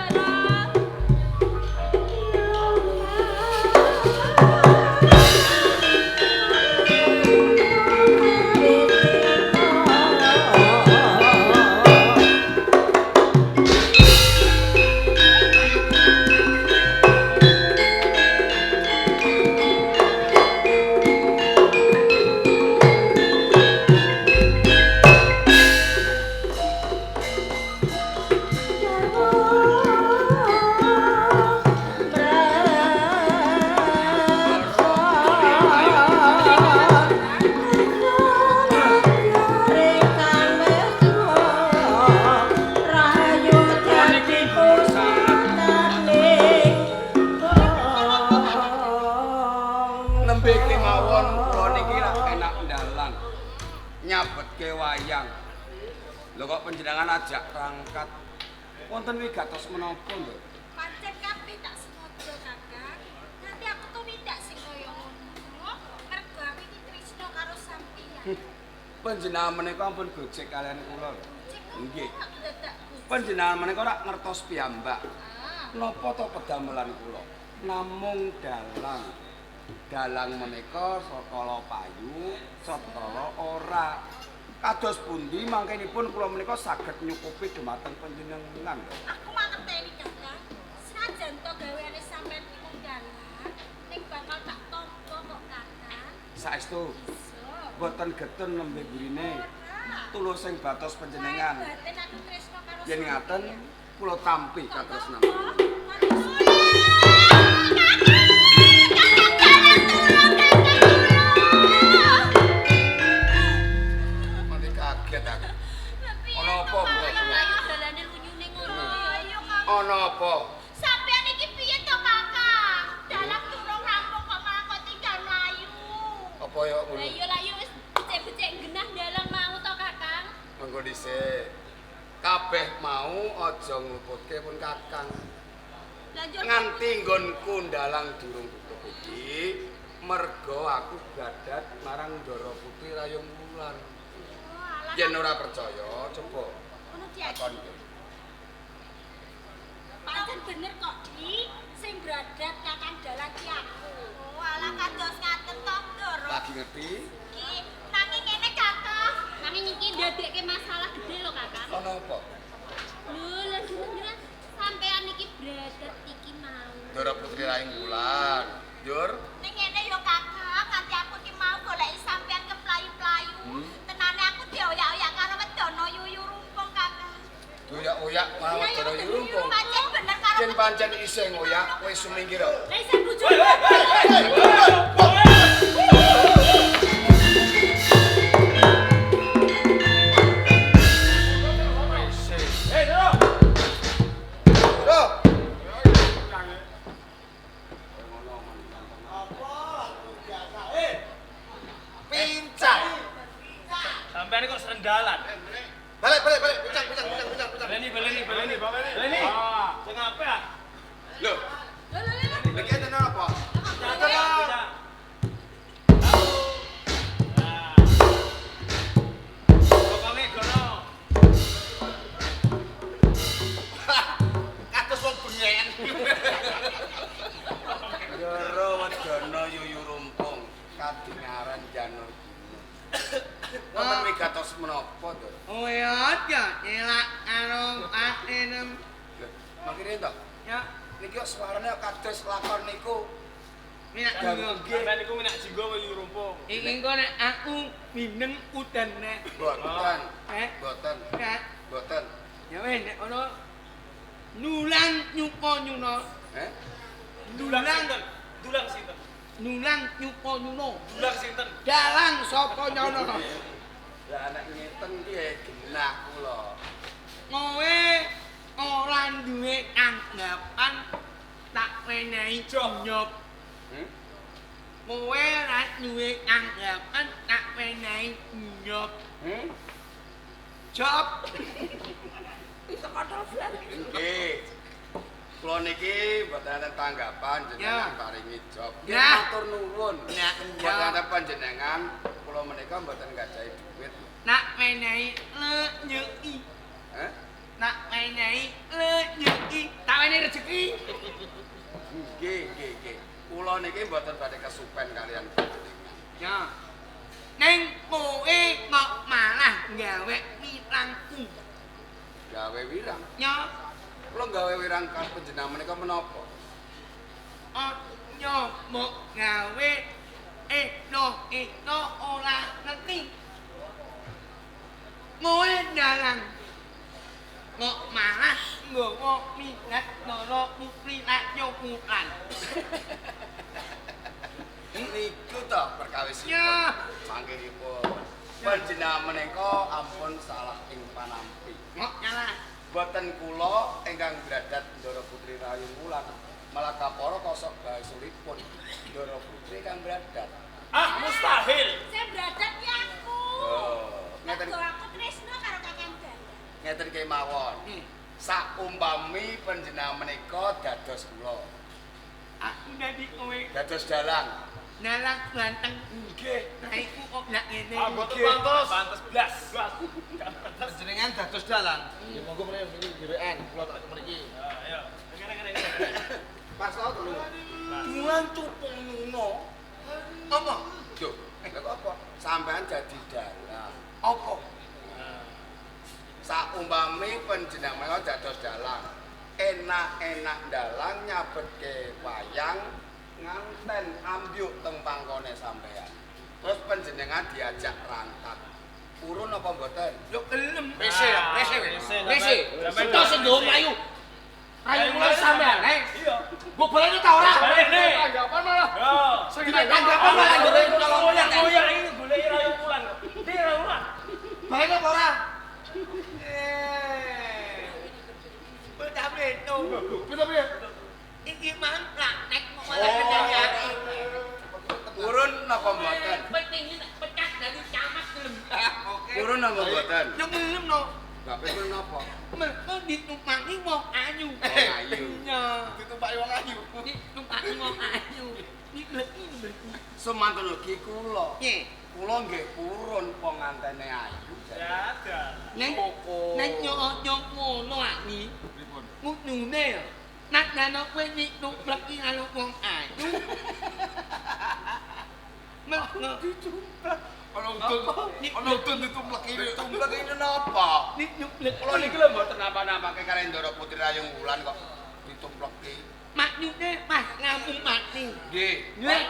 Nembe kemawon kula niki rak enak ndalang. Nyabetke wayang. Lho kok panjenengan ajak rangkat. Wonten wigatos menapa, Nduk? Pancen kabeh tak sengaja, Kakang. Nanti aku tumindak sing kaya ngono. Mergo aku iki tresno karo sampeyan. Panjenengan menika ampun gojek kalian kula lho. Nggih. Dadak gojek. Panjenengan menika rak ngertos piyambak. Ah, Napa to pedamelan kula? Namung dalang. Dalang menika sakala payu, satala ora. Kados pundi mangkenipun kula menika saged nyukupi dumateng panjenengan lho. Aku mangerteni, Kakang. Senajan to gaweane sampeyan iki mung dalang, ning bakal tak tampa kok, Kakang. Saestu Iso. boten getun nembe burine. Ora. Tulus sing batos panjenengan. Batin aku tresno karo Yen ngaten sampeyan. kula tampi katresnan. Mati kaget aku. Ana apa, Bu? Ana apa? Sampeyan iki piye to, Kakang? Dalang durung rampung kok malah kok tinggal mlayu. Apa ya ngono? Lah iya lah iya wis becik-becik genah dalang mau to, Kakang. Mengko dhisik. Kabeh mau aja ngluputke pun Kakang. Lah njur Nganti nggonku ndalang durung tutup iki, mergo aku gadat marang Ndara Putri Rayung Wulan. Alah, Yen ora percaya, coba ngono diaji. takon. Pancen bener kok, Di. Sing bradat Kakang dalang ki aku. Oh, alah kados ngaten to, Ndara. Lagi ngerti? Iki nanging ngene, Kakang. Nanging iki ndadekke masalah gede lho, Kakang. Ana apa? Lho, lha jenengan sampean iki bradat iki mau. Ndara Putri Rayung Wulan. Njur, Ning ngene yo Kakang, nganti aku ki mau goleki sampean keplayu-playu. Tenane aku dioyak-oyak karo wedana yuyu rumpung, Kakang. doyak-oyak marang wedana yuyu rumpung. Pancen bener karo Yen pancen isih ngoyak, kowe sumingkir. Lah isih bojo. Eh, Bro. Pincang. Sampeyan kok serendalan. Balik, balik, balik. Pincang, pincang, pincang, pincang, pincang. Baleni, baleni, baleni. Baleni. Sing apik ah. Lho, Lho lho lho. lha iki tenan apa? Tenang. Wonten wigatos menapa to? Kowe aja nyelak karo atinem. Lho, mangkene to. Ya, Niki kok suarane kok kados lakon niku. minak jinggo. Sampeyan niku minak jinggo apa yu rumpung? Iki engko nek aku mineng udan nek. Boten. Eh, Boten. nek. Boten. Ya wis nek ono nulang nyupa nyuna. Eh? Dulang Nulang sinten? Dulang sinten? nulang nyupa nyuna. Dulang sinten? Dalang sapa nyono? Lah nek ngeten ki genah kula. Kowe ora duwe anggapan tak wenehi jonyop. Hmm? Kowe ora duwe anggapan tak wenehi nyop. Hmm? Job. Nggih. Kula niki mboten enten tanggapan jenengan Ya. paringi job. Ya. Matur nuwun. Ya. Mboten enten panjenengan kula menika mboten gadahi dhuwit. Nak wenehi lenyeki. Heh? Nak wenehi lenyeki. Tak wenehi rezeki. Nggih, nggih, nggih. Kula niki mboten badhe kesupen kalian panjenengan. Ya. Neng kowe kok malah gawe mirangku. Gawe wirang. Ya, Kula gawe wirang karo panjenengan menika menapa? aja mbok gawe eno-eno ora ngerti. Kowe dalang kok malah nggawa minat nara putri Raja Wulan. Niku to perkawisipun. Ya. Mangkinipun. Panjenengan menika ampun salah ing panampi. Kok nyalah. Boten kula ingkang bradat Ndara Putri Rayung Wulan, malah kapara kosok basulipun Ndara Putri ingkang bradat. Ah, mustahil. Saya bradat ki aku. Oh, ngeten Mergo aku tresno karo Kakang Dalang. ngeten kemawon. Saumpami panjenengan menika dados kula, Aku dadi kowe dados dalang. dalang ganteng. Nggih. Raiku kok lak ngene. Ah, mboten pantes. Pantes blas. Jenengan dados dalang. Ya monggo mrene niki dhewean, kula tak mriki. Ayo. Kene kene kene. Pas tau telu. Dulan cupung nyuno. Apa? Lho, lha kok apa? Sampean dadi dalang. Apa? Saumpami panjenengan menika dados dalang. Enak-enak dalang nyabetke wayang nganten ambyuk teng pangkone sampean. Terus panjenengan diajak rangkat. Purun apa mboten? Yo gelem. Rese ya, rese. Rese, Rese. sampean. Seto sing nggawa mlayu. Rayu kula sampean, eh. Iya. Mbok baleni ta ora? Baleni. Tanggapan malah. Yo. Sing tanggapan malah ndere nyolong Goyang-goyang iki goleki Rayu Wulan kok. Ndi Rayu Wulan? Baleni apa ora? Eh. Bocah preto. Piye-piye? Iki mang praktek kok malah kendali aku. Purun napa mboten? Pentingin pecah dari camat gelem. Oke. Purun napa mboten? Yo gelem no. Bapak purun napa? Mergo ditumpaki wong ayu. Wong ayu. Iya. Ditumpaki wong ayu. Ditumpaki wong ayu. Iki legi. Sumantun ugi kula. Piye? Kula nggih purun pengantene ayu. Ya, dalah. Nek nek yo aja ngono aki. Pripun? Kudune ya. Nek dano kowe ditumpleki karo wong ayu. Mergo Ditumplek. Ana udun, ana udun ditumpleki. Tumpleki napa? ditumplek. Kula niki lho mboten napa-napake kaliyan Ndara Putri Rayung Wulan kok ditumpleki. Maknyune pas rampung mati. Nggih. Nek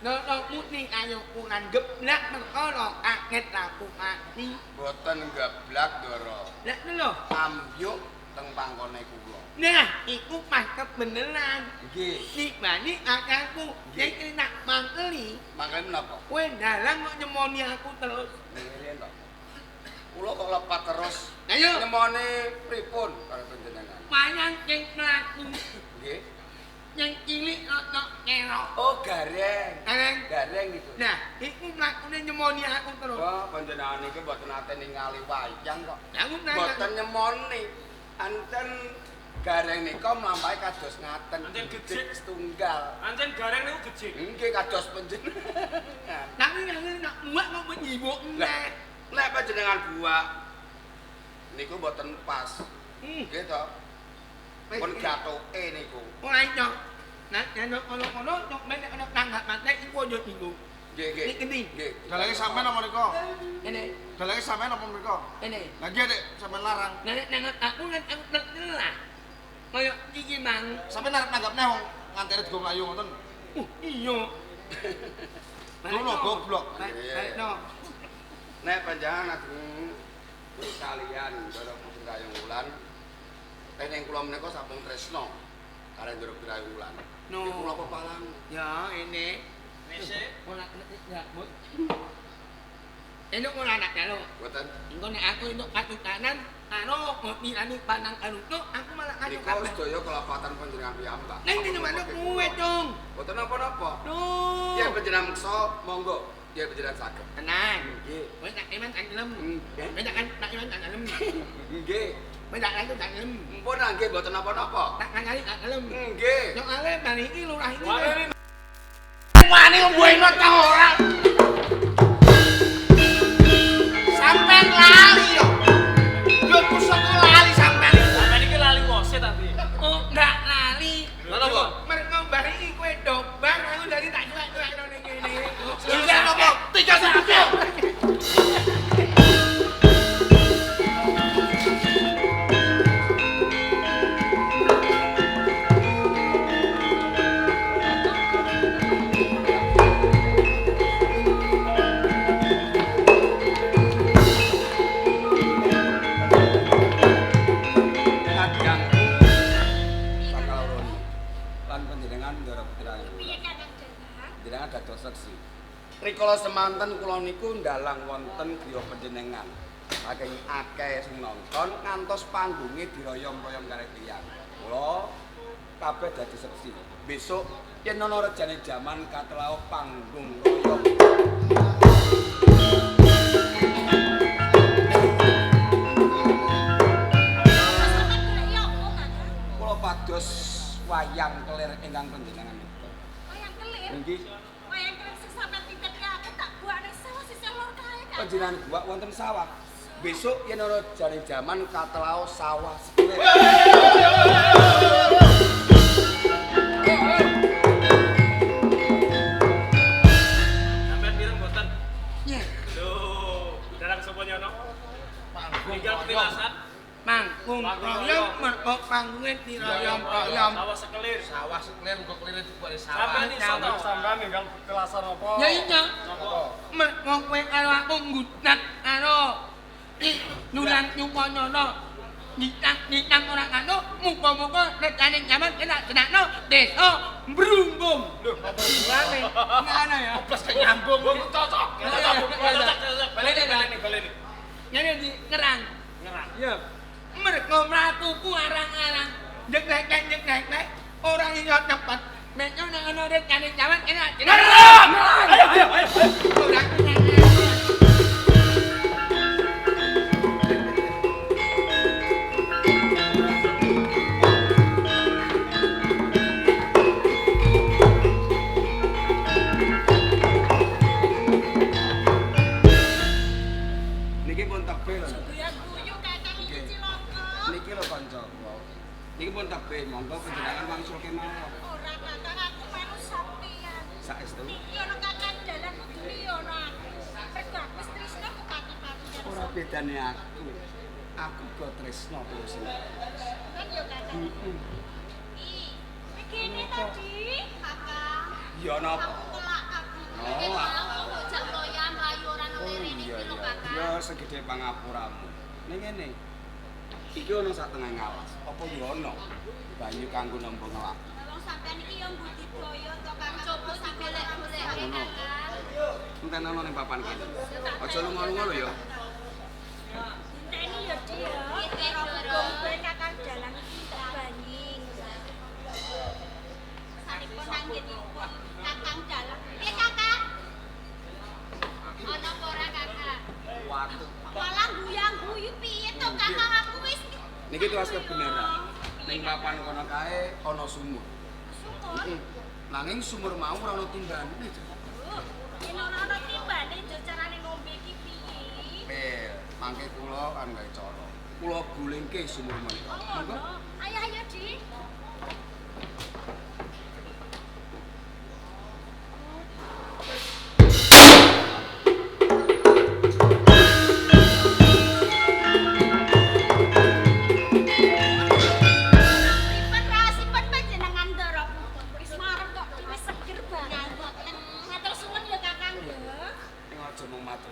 nono muni ayo kulan geblak perkara kaget rampung mati. Mboten geblak Ndara. Lah lho. Ambyuk teng pangkone kula. Nah, iku pas kebeneran. Nggih. Dibanding akangku sing nak mangkeli, Mangkane menapa? kowe dalang kok nyemoni aku terus. Ngene to. Kula kok lepat terus. Ayo. Nyemone pripun karo panjenengan? Wayang sing mlaku, Nggih. sing cilik rada kerok. Oh, gareng. Gareng. Gareng niku. Nah, iku mlakune nyemoni aku terus. Wah, panjenengan niki mboten nate ningali wayang kok. Aku nanya. Mboten nyemoni. Anten gareng nika mlampahi kados ngaten. Anten gejik. Setunggal. Ancen gareng niku gejik. Nggih kados panjenengan. Tapi aku nak muak kok menjiwuk Lah, neh. nek panjenengan buak niku mboten pas. Nggih to. Pun gathuke niku. Ora iso. Nah, nek kono-kono nek men nek tanggapan nek iku aja dinggo. Nggih, nggih. Nek endi? Nggih. Dalange sampean apa mriko? Ngene, Dalange sampean apa mriko? ngene. Lah nggih, Dik, sampean larang. Nek nek aku kan aku lah. Kaya iki mang. Sampean arep nanggap neh wong ngantene digo mlayu ngoten. Iya. Ngono goblok. Balekno. Nek panjenengan ageng kalian Ndara Putri Rayong Wulan, tening kula menika sampun tresna karo Ndara Putri Rayong Wulan. No. Nggih kula pepalang. Ya, ini. Wis. Ora ya, Bu. Enuk ora anak jaluk. Mboten. Engko nek aku entuk katutanan karo ngopi anu panang karutuk, aku malah kacau Nika kabeh. sedaya kelapatan panjenengan piyambak. Neng dino manuk kuwe dong. Mboten napa-napa. Duh. Yen panjenengan meksa, monggo. Yen panjenengan saged. Tenang. Nggih. Kowe tak iman tak gelem. Nggih. Kowe tak kan tak iman tak gelem. Nggih. Kowe tak lanjut tak gelem. Mpun ah, nggih mboten napa-napa. Tak kancani tak gelem. Nggih. Soale mari iki lurah iki. Wani Wani mbuhno ta ora? Sampean lali yo. Yo pusaka lali sampean. Sampean iki lali wose tadi. Oh, ndak lali. Lha napa? Mergo bar iki kowe dobar aku dari tak cuek-cuekno ning kene. Lha napa? Tiga satu. Kadangku bakal rono. Lan panjenengan Ndara Putri Rayong Piye Wulan. Kakang Dalang? Panjenengan dados seksi. Rikala semanten kula niku ndalang wonten griya panjenengan. Saking akeh sing nonton ngantos panggunge diroyom-royom kalih tiyang. Kula kabeh dadi seksi. Besok yen ana rejane jaman katelao panggung royom. Sampeyan goleki apa, Kakang? Kula pados wayang kelir ingkang panjenengan nyekel. Wayang kelir. Nggih, Wayang kelir sing sampeyan titipke aku tak buak ning sawah sisih lor kae, Kakang. panjenengan guwak wonten sawah. Besok yen ana rejane jaman katelao sawah sekelir. Sampean mireng mboten? Nyeh. Lho, dalang sapa nyono? Tinggal petilasan. Manggung royom mergo panggunge diroyom-royom. Sawah sekelir. Sawah sekelir uga kelire dibuat sawah. Sampean iso to? Sampean ninggal petilasan apa? Ya iya. Napa? Mergo kowe karo aku nggudak karo iki nulang nyupanyono. Nitang-nitang ora kano, muga-muga recane jaman enak jenakno desa Mbrumbung. Lho, apa hubungane? Ngono ya. Plus kayak nyambung cocok. Cocok, cocok. Baleni, baleni, baleni. Ngene di ngerang. Ngerang. Ya. Mergo mlakuku arang-arang, nyeklek-nyeklek ora iso cepet. Nek nek ana recane jaman enak jenakno. Ngerang! Ayo, ayo, ayo. Ora Niki pun tebih lho. Guyu-guyu Kakang iki cilaka. Niki lho kanca kula. Niki pun tebih, monggo panjenengan wangsul kemawon. Ora Kakang aku melu sampeyan. Saestu. Niki ana Kakang dalan kudune ya ana aku. Mergo aku wis tresna kepati-pati karo Ora bedane aku. Aku go tresno terus. sampeyan ya Kakang. Ih, begini tadi, Kakang. Ya napa? Aku kelak aku. Oh, Mau bocah loyan mlayu ora Oh nang rene iya iki lho iya. Kakang. Ya segede pangapuramu. Ning ngene. Iki ana sak tengah ngalas. Apa ya ana banyu kanggo nampa ngelak. Wong sampeyan iki ya mbudidaya to Kakang. Coba digolek-goleke Ngono. Kakang. Enten ana ning papan kene. Aja lunga-lunga lho ya. Enteni ya Di ya. Nggih, Ndoro. Muga-muga Kakang dalang iki tak banding. Sanipun anggenipun Kakang dalang. Piye Kakang? Ana apa ora Kakang? Watu. Malah guyang-guyu piye to Kakang aku wis Niki tuas kebenaran. Ning papan kono kae ana sumur. Sumur. Heeh. Nanging sumur mau ora ana timbane. Yen ora ana timbane yo carane ngombe iki piye? Pel, mangke kula kan gawe cara. Kula gulingke sumur menika. Oh Monggo. ngono. Ayo ayo Di.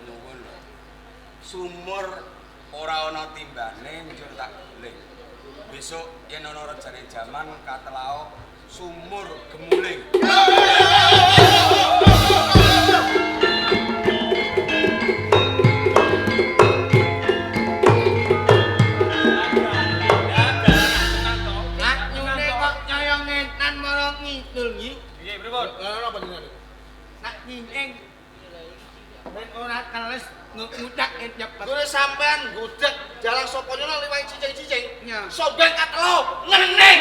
Nyuwun lho. Sumur ora ana timbane njur tak guling. Besok yen ana rejane jaman katelao sumur gemuling. Nak nyune kok nyaya ngetan marang ngidul nggih. Nggih, pripun? Lha napa jenenge? Nak nyingking ben ora keles ngudak cepet. Gure sampean gudeg dalang sapa nyono liwat cicing-cicing. Ya. Sobeng katelo ngening.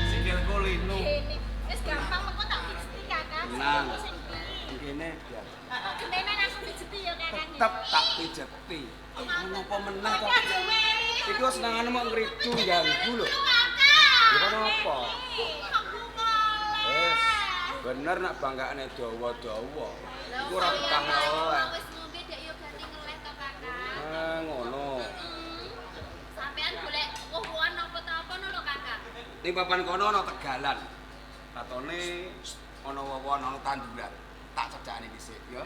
Sikilku linu. Wis gampang mengko tak pijeti Kakang. Tenang. Sing piye? Kene biar Gentenan aku pijeti ya Kakang. tetep tak pijeti. Ngono apa meneh to? Aja meri. Iki kok senengane mok ngridu ganggu lho. Kakang. Ya kono apa? Aku Wes, bener nak banggaane dawa-dawa. Iku ora betah oleh. Wis ngombe dek yo ganti ngeleh to Kakang. Eh ngono. Sampean golek woh-wohan apa ta apa lho Kakang. Ning papan kono ana tegalan. Katone ana woh-wohan ana tanduran. Tak cedhakane dhisik ya.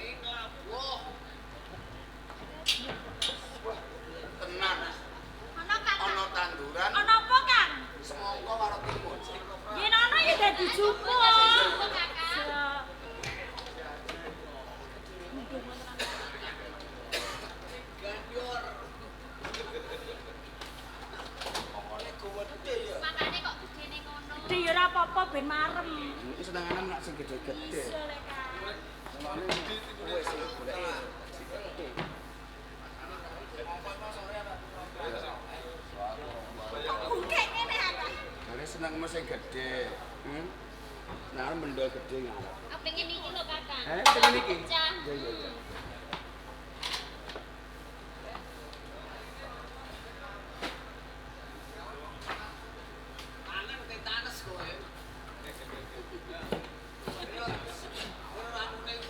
Tenan. Ana Kakang. Ana tanduran Ana apa Kang? semangka karo timun. Yen ana ya dadi jupuk. Kakang. Makane kok gedene ngono. Gede ya ora apa-apa ben marem. Iki senengane nak sing gede-gede. Iso lek Kang. Mulane kowe sing golek sing gede. Kok bungkek ngene Kakang. Jare senengmu sing gede. Nah, mendol gede ngarep. Aku pengen iki lho Kakang. Eh, pengen iki. Pecah. Iya, iya, iya.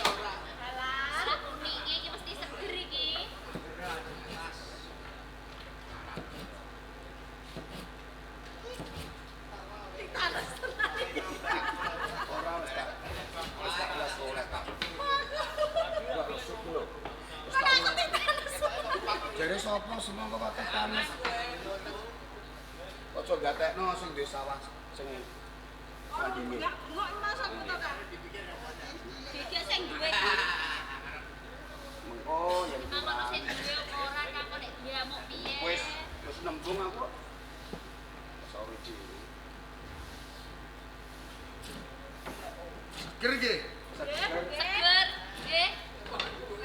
Alah, kuninge iki mesti seger iki. Ditanes tenan iki. Ora wis tak. Wis tak belas oleh tak. Wah, resuk lho. Kok aku ditanes. Jare sapa semangka kok tetanes. Aja gatekno sing duwe sawah sing sandinge. Enggak, enggak maksudku to Kang. Beda sing duwe iki. Mengko yen Mang ono sing duwe apa ora Kang kok nek diamuk piye. wis wis nembung aku. Sorry dhewe. Seger nggih. Seger, nggih.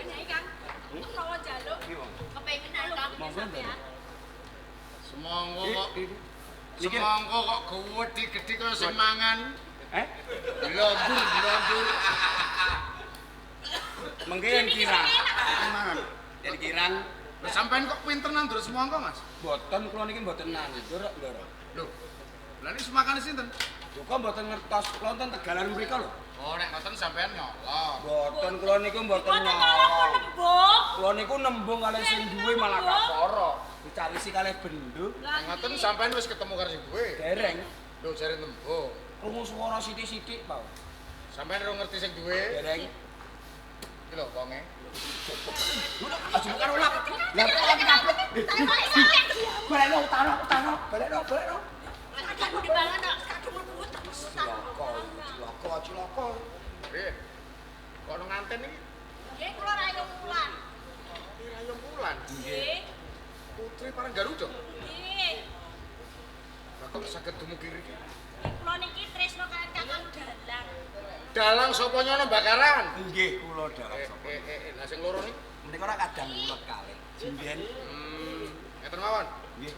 Nyai Kang. Menawa njaluk. Iki wong. Kepengin Kang Monggo, sampean. Semangka kok Iki. semangka kok gedhe-gedhe kaya sing mangan. Eh? Blondur blondur. Mengke yen kirang. Mangan. Yen kirang Lho sampean kok pinter nandur semangka, Mas? boten kula niki mboten nandur kok, Ndoro. Lho. Lah niki semakane sinten? Lho kok mboten ngertos kula wonten tegalan mriku lho. Oh, nek ngoten sampean nyolong. Mboten kula niku mboten Mboten nyolong nyolong. nembung. Kula niku nembung kalih sing duwe malah kapara. Dicawisi kalih bendo. Nek ngoten sampean wis ketemu karo sing duwe. Dereng. Lho jare nembung. Krungu swara sithik-sithik, Pak. Sampean ora ngerti sing duwe. Dereng. Iki lho wonge. Aja karo lak. Lah kok lagi kaplek. Balekno utara, utara, balekno, balekno. Kadung dibangun kok, kadung mlebu Cilaka, cilaka, cilaka. Piye? Kok ono nganten iki? Nggih, kula rayong wulan. Rayong wulan. Nggih. Putri parang Garuda. Nggih. Lah kok saged dumugi riki? Kula niki tresno kalian Kakang Dalang. Dalang sapa nyono bakaran? Nggih, kula dalang sapa. Lah sing loro niki Menika ora kadang kula kalih. Jinden. Ngeten mawon. Nggih.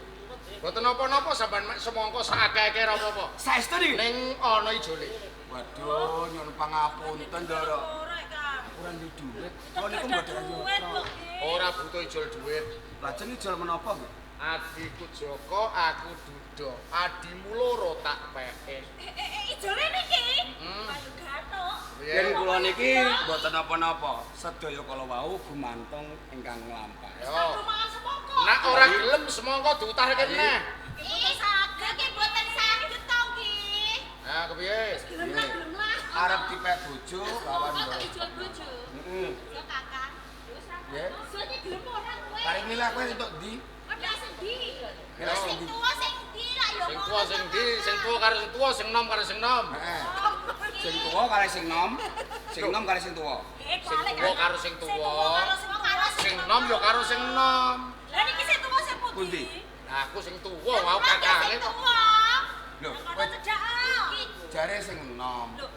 Mboten napa-napa sampean mek semangka saakeh-akeh ora apa-apa. Saestu niki. Ning ana ijole. Waduh, nyuwun pangapunten, Ndoro. Ora Kang. Ora duwe duit. Kula niku mboten Duit kok. Ora butuh ijol duit. Lajeng ijol menapa nggih? Adhiku Joko, aku Duda. Adimu loro tak peke. Ijole niki. Payu gathuk. Yen kula niki mboten napa-napa, sedaya kala wau gumantung ingkang nglampahi. Yo. Nek ora gelem semangka diutahke meneh. Nggih saged nggih mboten saged to nggih. Nah, kepiye? Gelem lah, gelem lah. Arep dipek bojo lawan Kok ijol bojo? Heeh. Yo Kakang. Nggih. Bojone gelem ora kowe? Bareng milih kowe entuk ndi? Ora sing ndi? Sing tuwa sing ndi lah ya. Sing tuwa sing ndi? Sing tuwa karo sing tuwa, sing nom karo sing nom. Heeh. Sing tuwa karo sing nom, sing nom karo sing tuwa. Sing tuwa karo sing tuwa. Sing nom ya karo sing nom. Lah niki sing tuwa sing pundi? Lah aku sing tuwa wau kakange kok. Lho, kowe jare sing nom. Lho,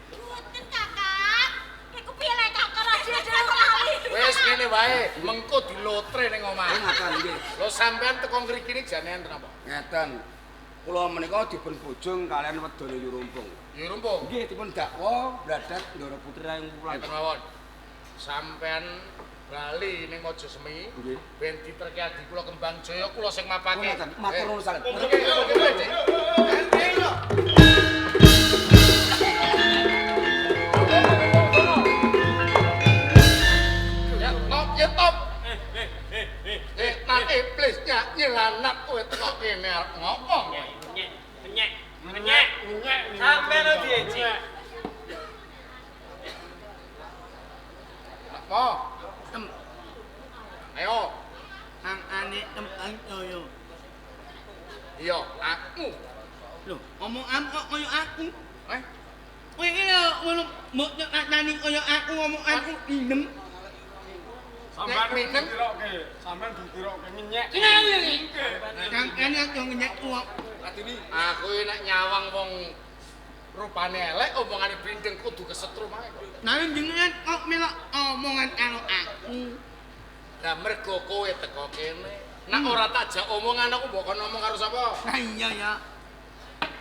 mboten Kakang. Iku piye lek Kakang aja lali. Wis ngene wae, mengko dilotre ning omah. Ngoten nggih. Lho sampean teko ngriki niki jane enten apa? Ngeten. Kula menika dipun bojong kalian wedana Yurumpung. Yurumpung? Nggih, dipun dakwa bladak Ndara Putri Rayung Wulan. Ngeten mawon. Sampean bali ning Mojosemi, ben diterke adi kula Kembang Jaya kula sing mapake. Ngoten, matur nuwun sanget. Ya, top, ya top. Nang iblis nyelanap kowe teko kene arep ngopo? Nyek, nyek, nyek, nyek. Sampe lo dieci. Napa? Ayo. Ang ane tempan toyo. Iya, aku. Lho, omongan kok koyo aku? Eh? Kowe iki lho ngono mbok nyekani koyo aku ngomong aku inem. Sampeyan ditirokke, sampeyan ditirokke ngenyek. Sampeyan yo ngenyek wong. Aku iki nek nyawang wong rupane elek, omongane blindeng kudu kesetrum ae kok. Nah jenengan kok melok omongan karo aku. Lah mergo kowe teko kene. Nek ora tak jak omongan aku mbok kon ngomong karo sapa? Lah iya ya.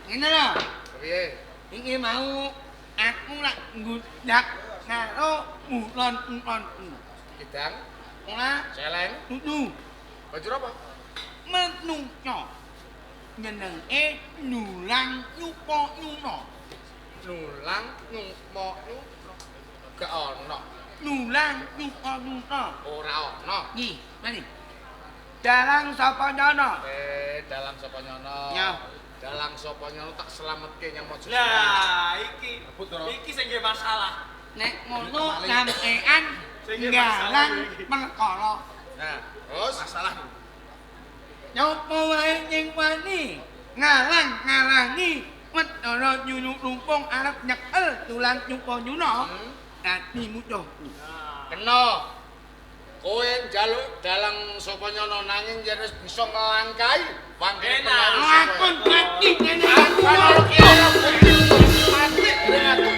Ngene lho. Piye? Iki mau aku lak nggundak karo ulon-ulonku. Kidang, ora celeng, dudu. Banjur apa? Menungso. Nyenengke nulang nyupa nyuna. Nulang nyupa nyuna. Gak ono. Nulang nyupa nyuna. Ora ono. Nggih, mari. Dalang sapa nyono? Dalang sapa nyono? Ya. Dalang sapa nyono tak selametke nyang Mojosemi. Lah, iki. Iki sing nggih masalah. Nek ngono sampean ngalang perkara. Nah, terus masalah. Nyopo wae sing wani ngalang-ngalangi wedara nyunu rumpung arep nyekel tulang nyupa nyuna. Dadi mutuhku. Kena. Kowe njaluk dalang sapa nyono nanging yen wis bisa nglangkai wangkene lakon mati ngene. Mati aku.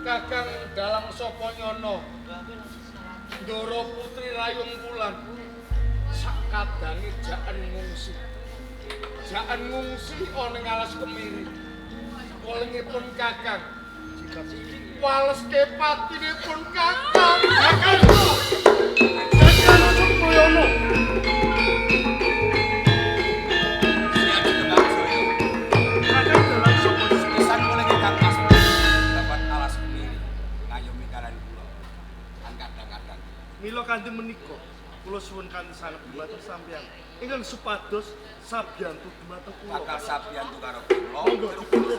Kakang dalang sapa nyono Ndara Putri Rayung Wulan sakadange jaen ngungsi. Jaen ngungsi ana ing alas Kemiri. Wolengipun Kakang waleske patinipun Kakang. Kakang Kakang Supoyono. Kakang dalang sapa pisan wolenge Kang Mas. Kula suwun kanthi sanget dhumateng sampeyan ingkang supados sabiyantu dhumateng kula. Bakal sabiyantu karo kula. Monggo dipun.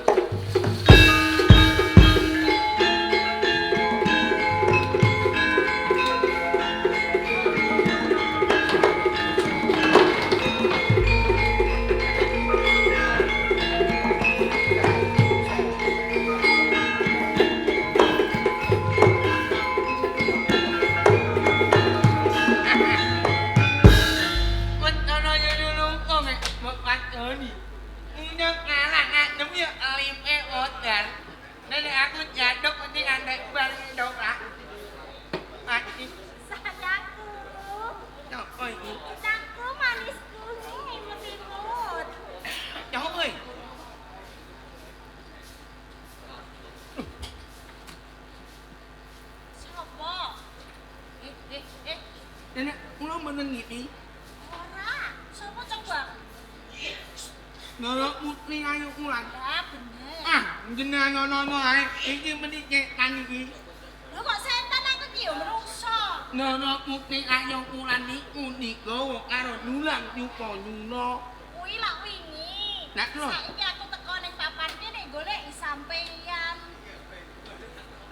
Kuwi lak wingi. Saiki aku teko ning papan kene goleki sampeyan.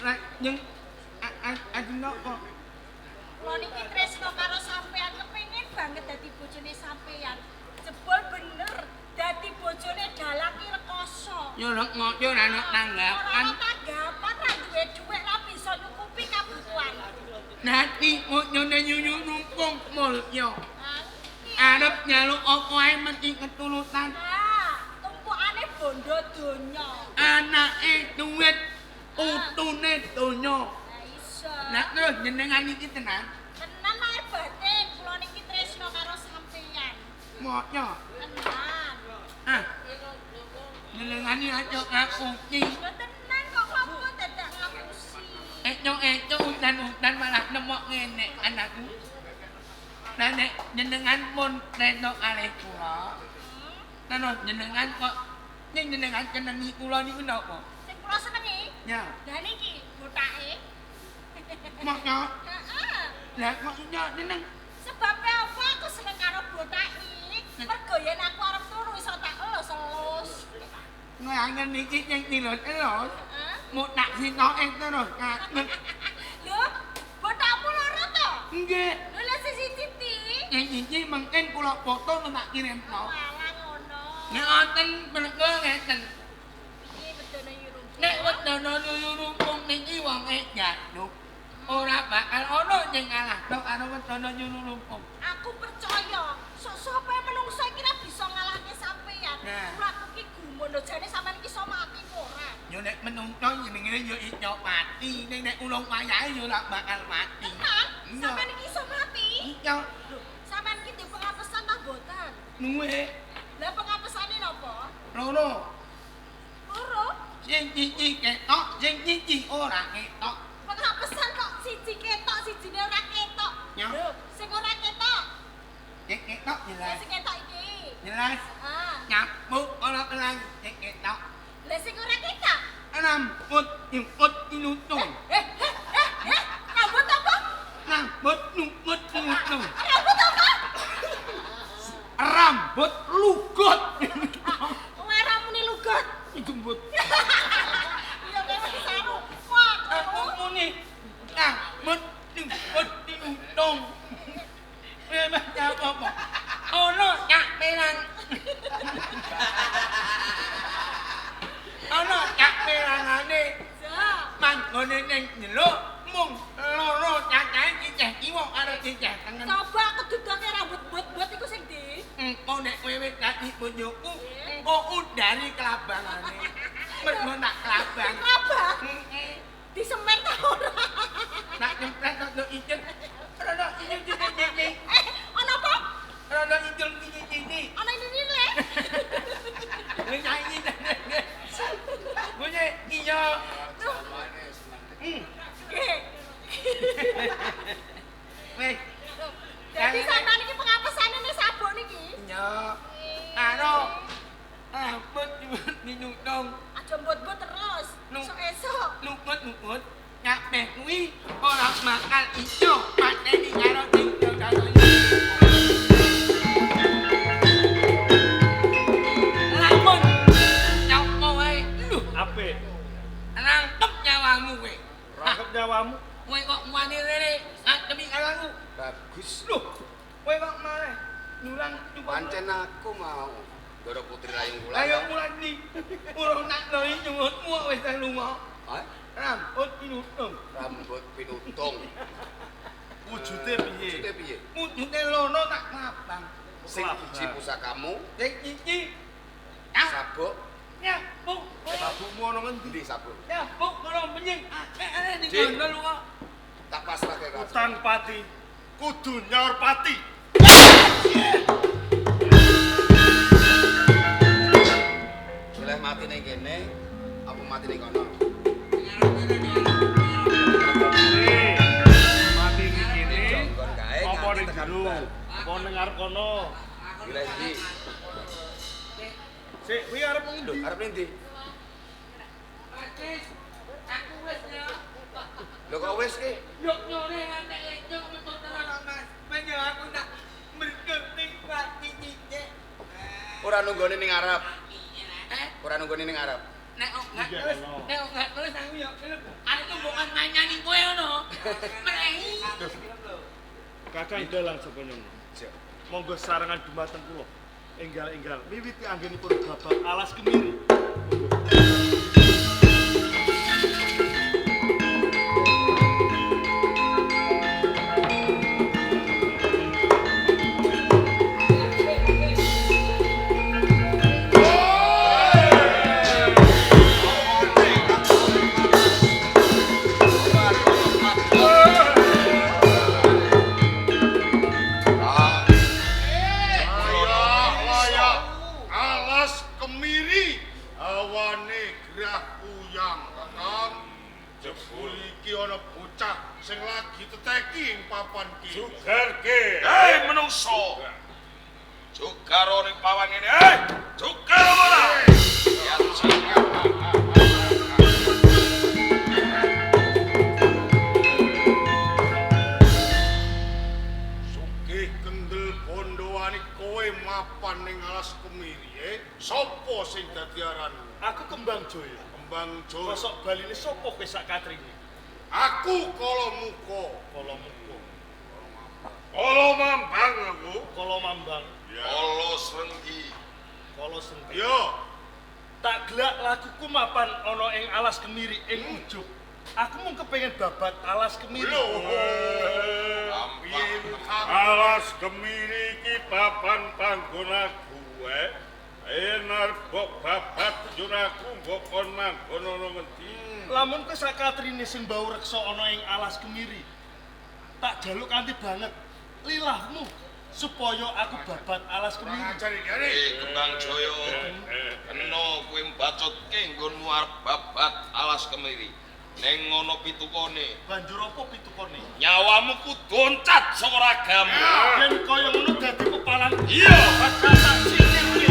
Lah nyeng ajeng napa? Kula niki tresno karo sampeyan, kepengin banget dadi bojone sampeyan. Jebul bener dadi bojone dalang ki rekoso. Yo lek ngoco ora ono tanggapan. Ora tanggapan, ra duwe dhuwit, ra bisa nyukupi kabutuhan. Nanti mocone nyuyu numpung mulya. Arep nyaluk apa ae mesti ketulutan. Nah, tumpukane bondo donya. Anake duwit, utune donya. Lah iso. Lah terus jenengan iki tenan? Tenan lahir batin, kula niki tresno karo sampeyan. Moco. Tenan. Ah. Jenengan iki aja ngapusi. Lho tenan kok ngopo dadak ngapusi. Eco-eco udan-udan malah nemok ngene anakku. Lah nek jenengan pun tresno kalih kula. Terus jenengan kok ning jenengan senengi kula niku napa? Sing kula senengi? Ya. Lah niki bothake. Moco. Heeh. Lah kok iso seneng? Sebabe apa aku seneng karo bothak iki? Mergo yen aku arep turu iso tak elus-elus. Ngangen iki sing dilus-elus. Heeh. Muk tak sitoke terus katut. Lho, bothakmu loro to? Nggih. Lho lah sing siji ti. Sing siji mungkin kula foto tak kirimno. Walah ngono. Nek wonten mergo ngeten. Piye wedana Yurungkung? Nek wedana Yurungkung niki wonge jaduk. Ora bakal ono sing ngalahno karo wedana Yurungkung. Aku percaya, sok-sok ae menungso iki ra bisa ngalahke sampeyan. Nah. Aku ki gumun lho jane sampeyan iki iso mati apa ora? Yo nek menungso jenenge yo iso mati, ning nek ulung wayahe yo ora bakal mati. Tenan? Sampeyan iki iso mati? Iya. Lho, sampeyan iki duwe pengapesan ta mboten? Nuwe. Lah pengapesane napa? Loro. Loro? Sing siji ketok, sing siji ora ketok. Pengapesan kok siji ketok, sijine ora ketok. Ya. Lho, sing ora ketok. Sing ketok jelas. Sing ketok iki. Jelas. Heeh. Nyamuk ora kelang sing ketok. Lah sing ora ketok? Rambut nyumput ilutung. Eh, rambut apa? Rambut nyumput ilutung. Rambut apa? Rambut lugot. Kowe ra muni lugot. Jembut. Iya kowe saru. Wah, aku muni rambut nyumput ilutung. Kowe mah apa? Ono cak perang. Ono cak perangane. Manggone ning jero mung loro cacahe cicih kiwa karo cicih tengen. Coba aku dudoke rambut bot-bot iku sing ndi? Engko nek kowe wis dadi bojoku, engko udari kelabangane. Mergo nak kelabang. Kelabang? Heeh. Disemen ta ora? Nak nyempret rada ijen. Rada ijen iki. Eh, ono apa? Rada ijen iki iki. Ono ini le. Lha nyanyi. Bunyi iya. Nggih. Wis. Dadi sampean iki pengapesane ning sabuk niki? Iya. Karo rambut dinutung. Aja mbut-mbut terus. Esuk-esuk. Lukut-lukut kabeh kuwi ora bakal iso mateni karo sing karo. Aku mau. Ndoro Putri Rayung Wulan. Ayo mulan ndi? Urung tak loi nyuwunmu kok wis lunga. Hah? Rambut pinutung. Rambut pinutung. Wujude piye? Wujude piye? Wujude lono tak klabang. Sing siji pusakamu, sing iki sabuk. Nyabuk. Sabukmu ana ngendi? Endi sabuk? Nyabuk kono menying. Akeh ning kono lunga. Tak pasrahke karo. Utang pati kudu nyaur pati. Milih mati ning kene, apa mati ning kono? Mati ning kene. Apa ning jero? Apa ning ngarep kono? Milih ndi? Sik, kuwi arep ngendi? Arep ndi? Wis, aku wis ya. Lho kok wis ki? Yo nyore ngantek itu metu tenan Mas. Men yo aku tak merdek ning pati titik. Ora nunggone ning ngarep. Ora nunggone ning ngarep. Nek enggak terus, nek enggak terus aku yo arep mbokan nganyani kowe ngono. Mrei. Kakang dalang sapa nyono. Monggo sarangan dumateng kula. Enggal-enggal miwiti anggenipun babak alas kemiri. Monggo. Sing lagi teteki ing papan ki. Sugarke. Hei menungso. Jugaro ning pawan ngene. Hei, jugaro ora. Ya Sugih kendel bondowani kowe mapan ning alas kemiri, Sopo sing dadi aranmu? Aku Kembang Jaya. Kembang Jaya. Kosok baline sopo kowe sak katrine? Aku kala muka, kala muka. Kala mambang aku, kala mambang. Kala srenggi. Kala srenggi. Yo. Tak gelak lakuku mapan ana ing alas kemiri ing ujug. Aku mung kepengin babat alas kemiri. Alas kemiri iki papan panggon aku, Enar mbok babat njur aku mbok kon manggon ana ngendi. Lamun kowe sakatrine sing bau reksa ana ing alas kemiri, tak jaluk kanthi banget lilahmu supaya aku babat alas kemiri. Kembang Jaya, kena kowe mbacutke nggonmu arep babat alas kemiri. Ning ngono pitukone. Banjur apa pitukone? Nyawamu kudu oncat saka ragamu. Yen kaya ngono dadi pepalang. Iya, bakal tak sikirke.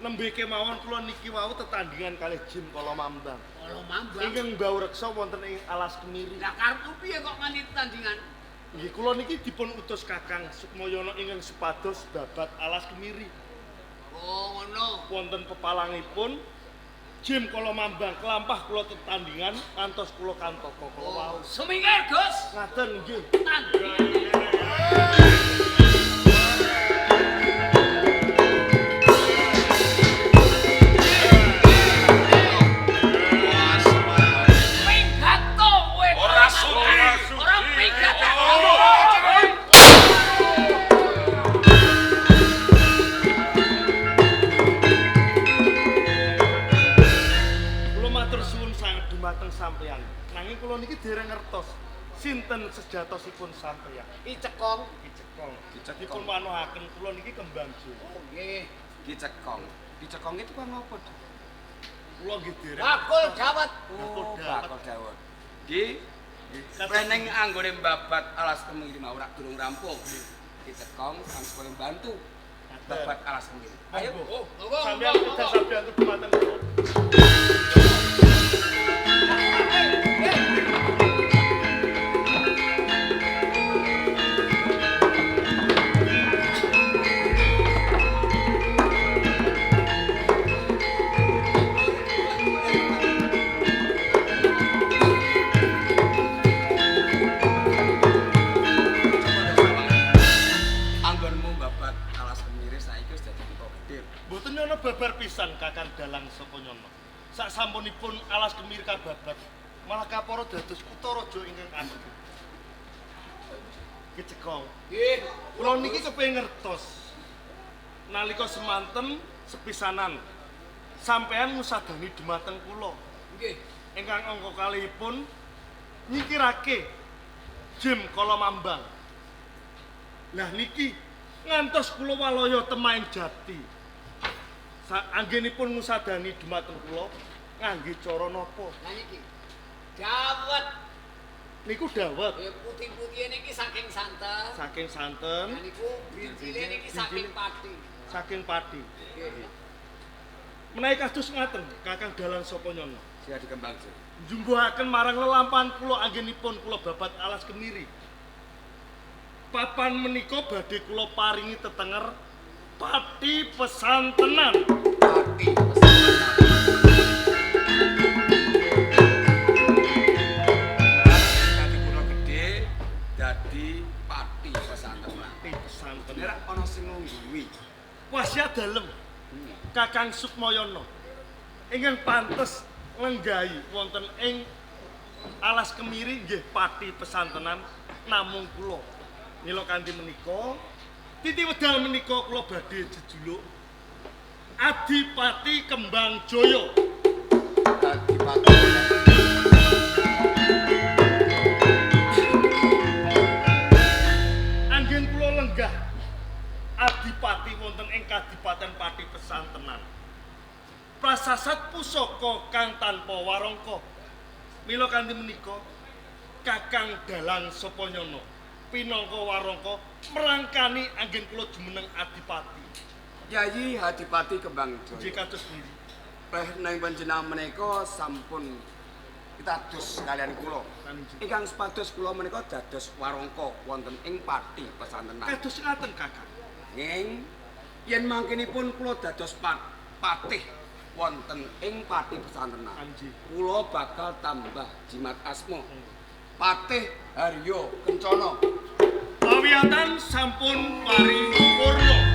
Nembe kemawon kula niki wau tetandingan kalih Jim Kala Mambang. Kala Mambang. Ingkang mbau reksa wonten ing alas kemiri. Lah karepmu piye kok nganti tetandingan? Nggih kula niki dipun utus Kakang Sukmayana ingkang supados babat alas kemiri. Oh ngono. Wonten pepalangipun Jim Kala Mambang kelampah kula tetandingan kantos kula kantaka kala wau. Sumingkir, Gus. Ngaten nggih. Tandingan. Sampeyan. Nanging kula niki dereng ngertos sinten sejatosipun sampeyan. Ki Cekong, Ki Cekong. Dipun wanohaken kula niki Kembang Jaya. Oh nggih, Ki Cekong. Ki Cekong iki tukang apa? Kula nggih dereng. Bakul dawet. Oh, bakul dawet. Ki ning anggone mbabat alas kemiri mau rak durung rampung. Ki Cekong kang supaya mbantu. Babat alas kemiri. Ayo. Sampeyan kedah sampeyan dumateng kula. Anggonmu babat alas kemiri saiki wis dadi kutha gedhe. Mboten nyono babar pisan Kakang Dalang saka nyono. Sak sampunipun alas kemiri kababat, malah kapara dados kutha raja ingkang agung. Ki Cekong. Nggih. Kula niki kepengin ngertos. Nalika semanten sepisanan sampean ngusadani dumateng kula. Nggih. Ingkang angka kalihipun nyingkirake Jim Kala Mambang. Lah niki ngantos kula walaya temaing jati. Anggenipun ngusadani dumateng kula ngangge cara napa? Lah niki. Dawet. Niku dawet Putih-putihe niki saking santen. saking santen, Lah niku brincile niki saking pati. saking pati. Nggih. Menawi kados ngaten, Kakang Dalang sapa nyono? Siap dikembang sih. Njumbuhaken marang lelampahan kula anggenipun kula babat alas kemiri. Papan menika badhe kula paringi tetenger pati pesantenan. Pati pesantenan. Dadi kutha gedhe dadi pati pesantenan. Pati pesantenan. Nek ana sing nungguwi. Wasya dalem Kakang Sukmayana ingkang pantes nglenggahi wonten ing alas kemiri nggih pati pesantenan namung kula. Mila kanthi menika titi wedal menika kula badhe jejuluk Adipati Kembang Jaya. Adipati. Anggen kula lenggah Adipati wonten ing Kadipaten Pati Pesantenan. Prasasat pusaka kang tanpa warangka. Mila kanthi menika Kakang Dalang sapa nyono pinangka warangka merangkani anggen kula jumeneng Adipati. Yayi Adipati Kembang Nggih Jaya. kados pundi? Peh nang panjenengan menika sampun pitados kalian kula. Ingkang supados kula menika dados warangka wonten ing Pati Pesantenan. Kados ngaten Kakang. Ning yen mangkinipun kula dados patih wonten ing Pati Pesantenan. Anji. Kula bakal tambah jimat asma. Patih Haryo Kencana. Pawiyatan sampun paripurna.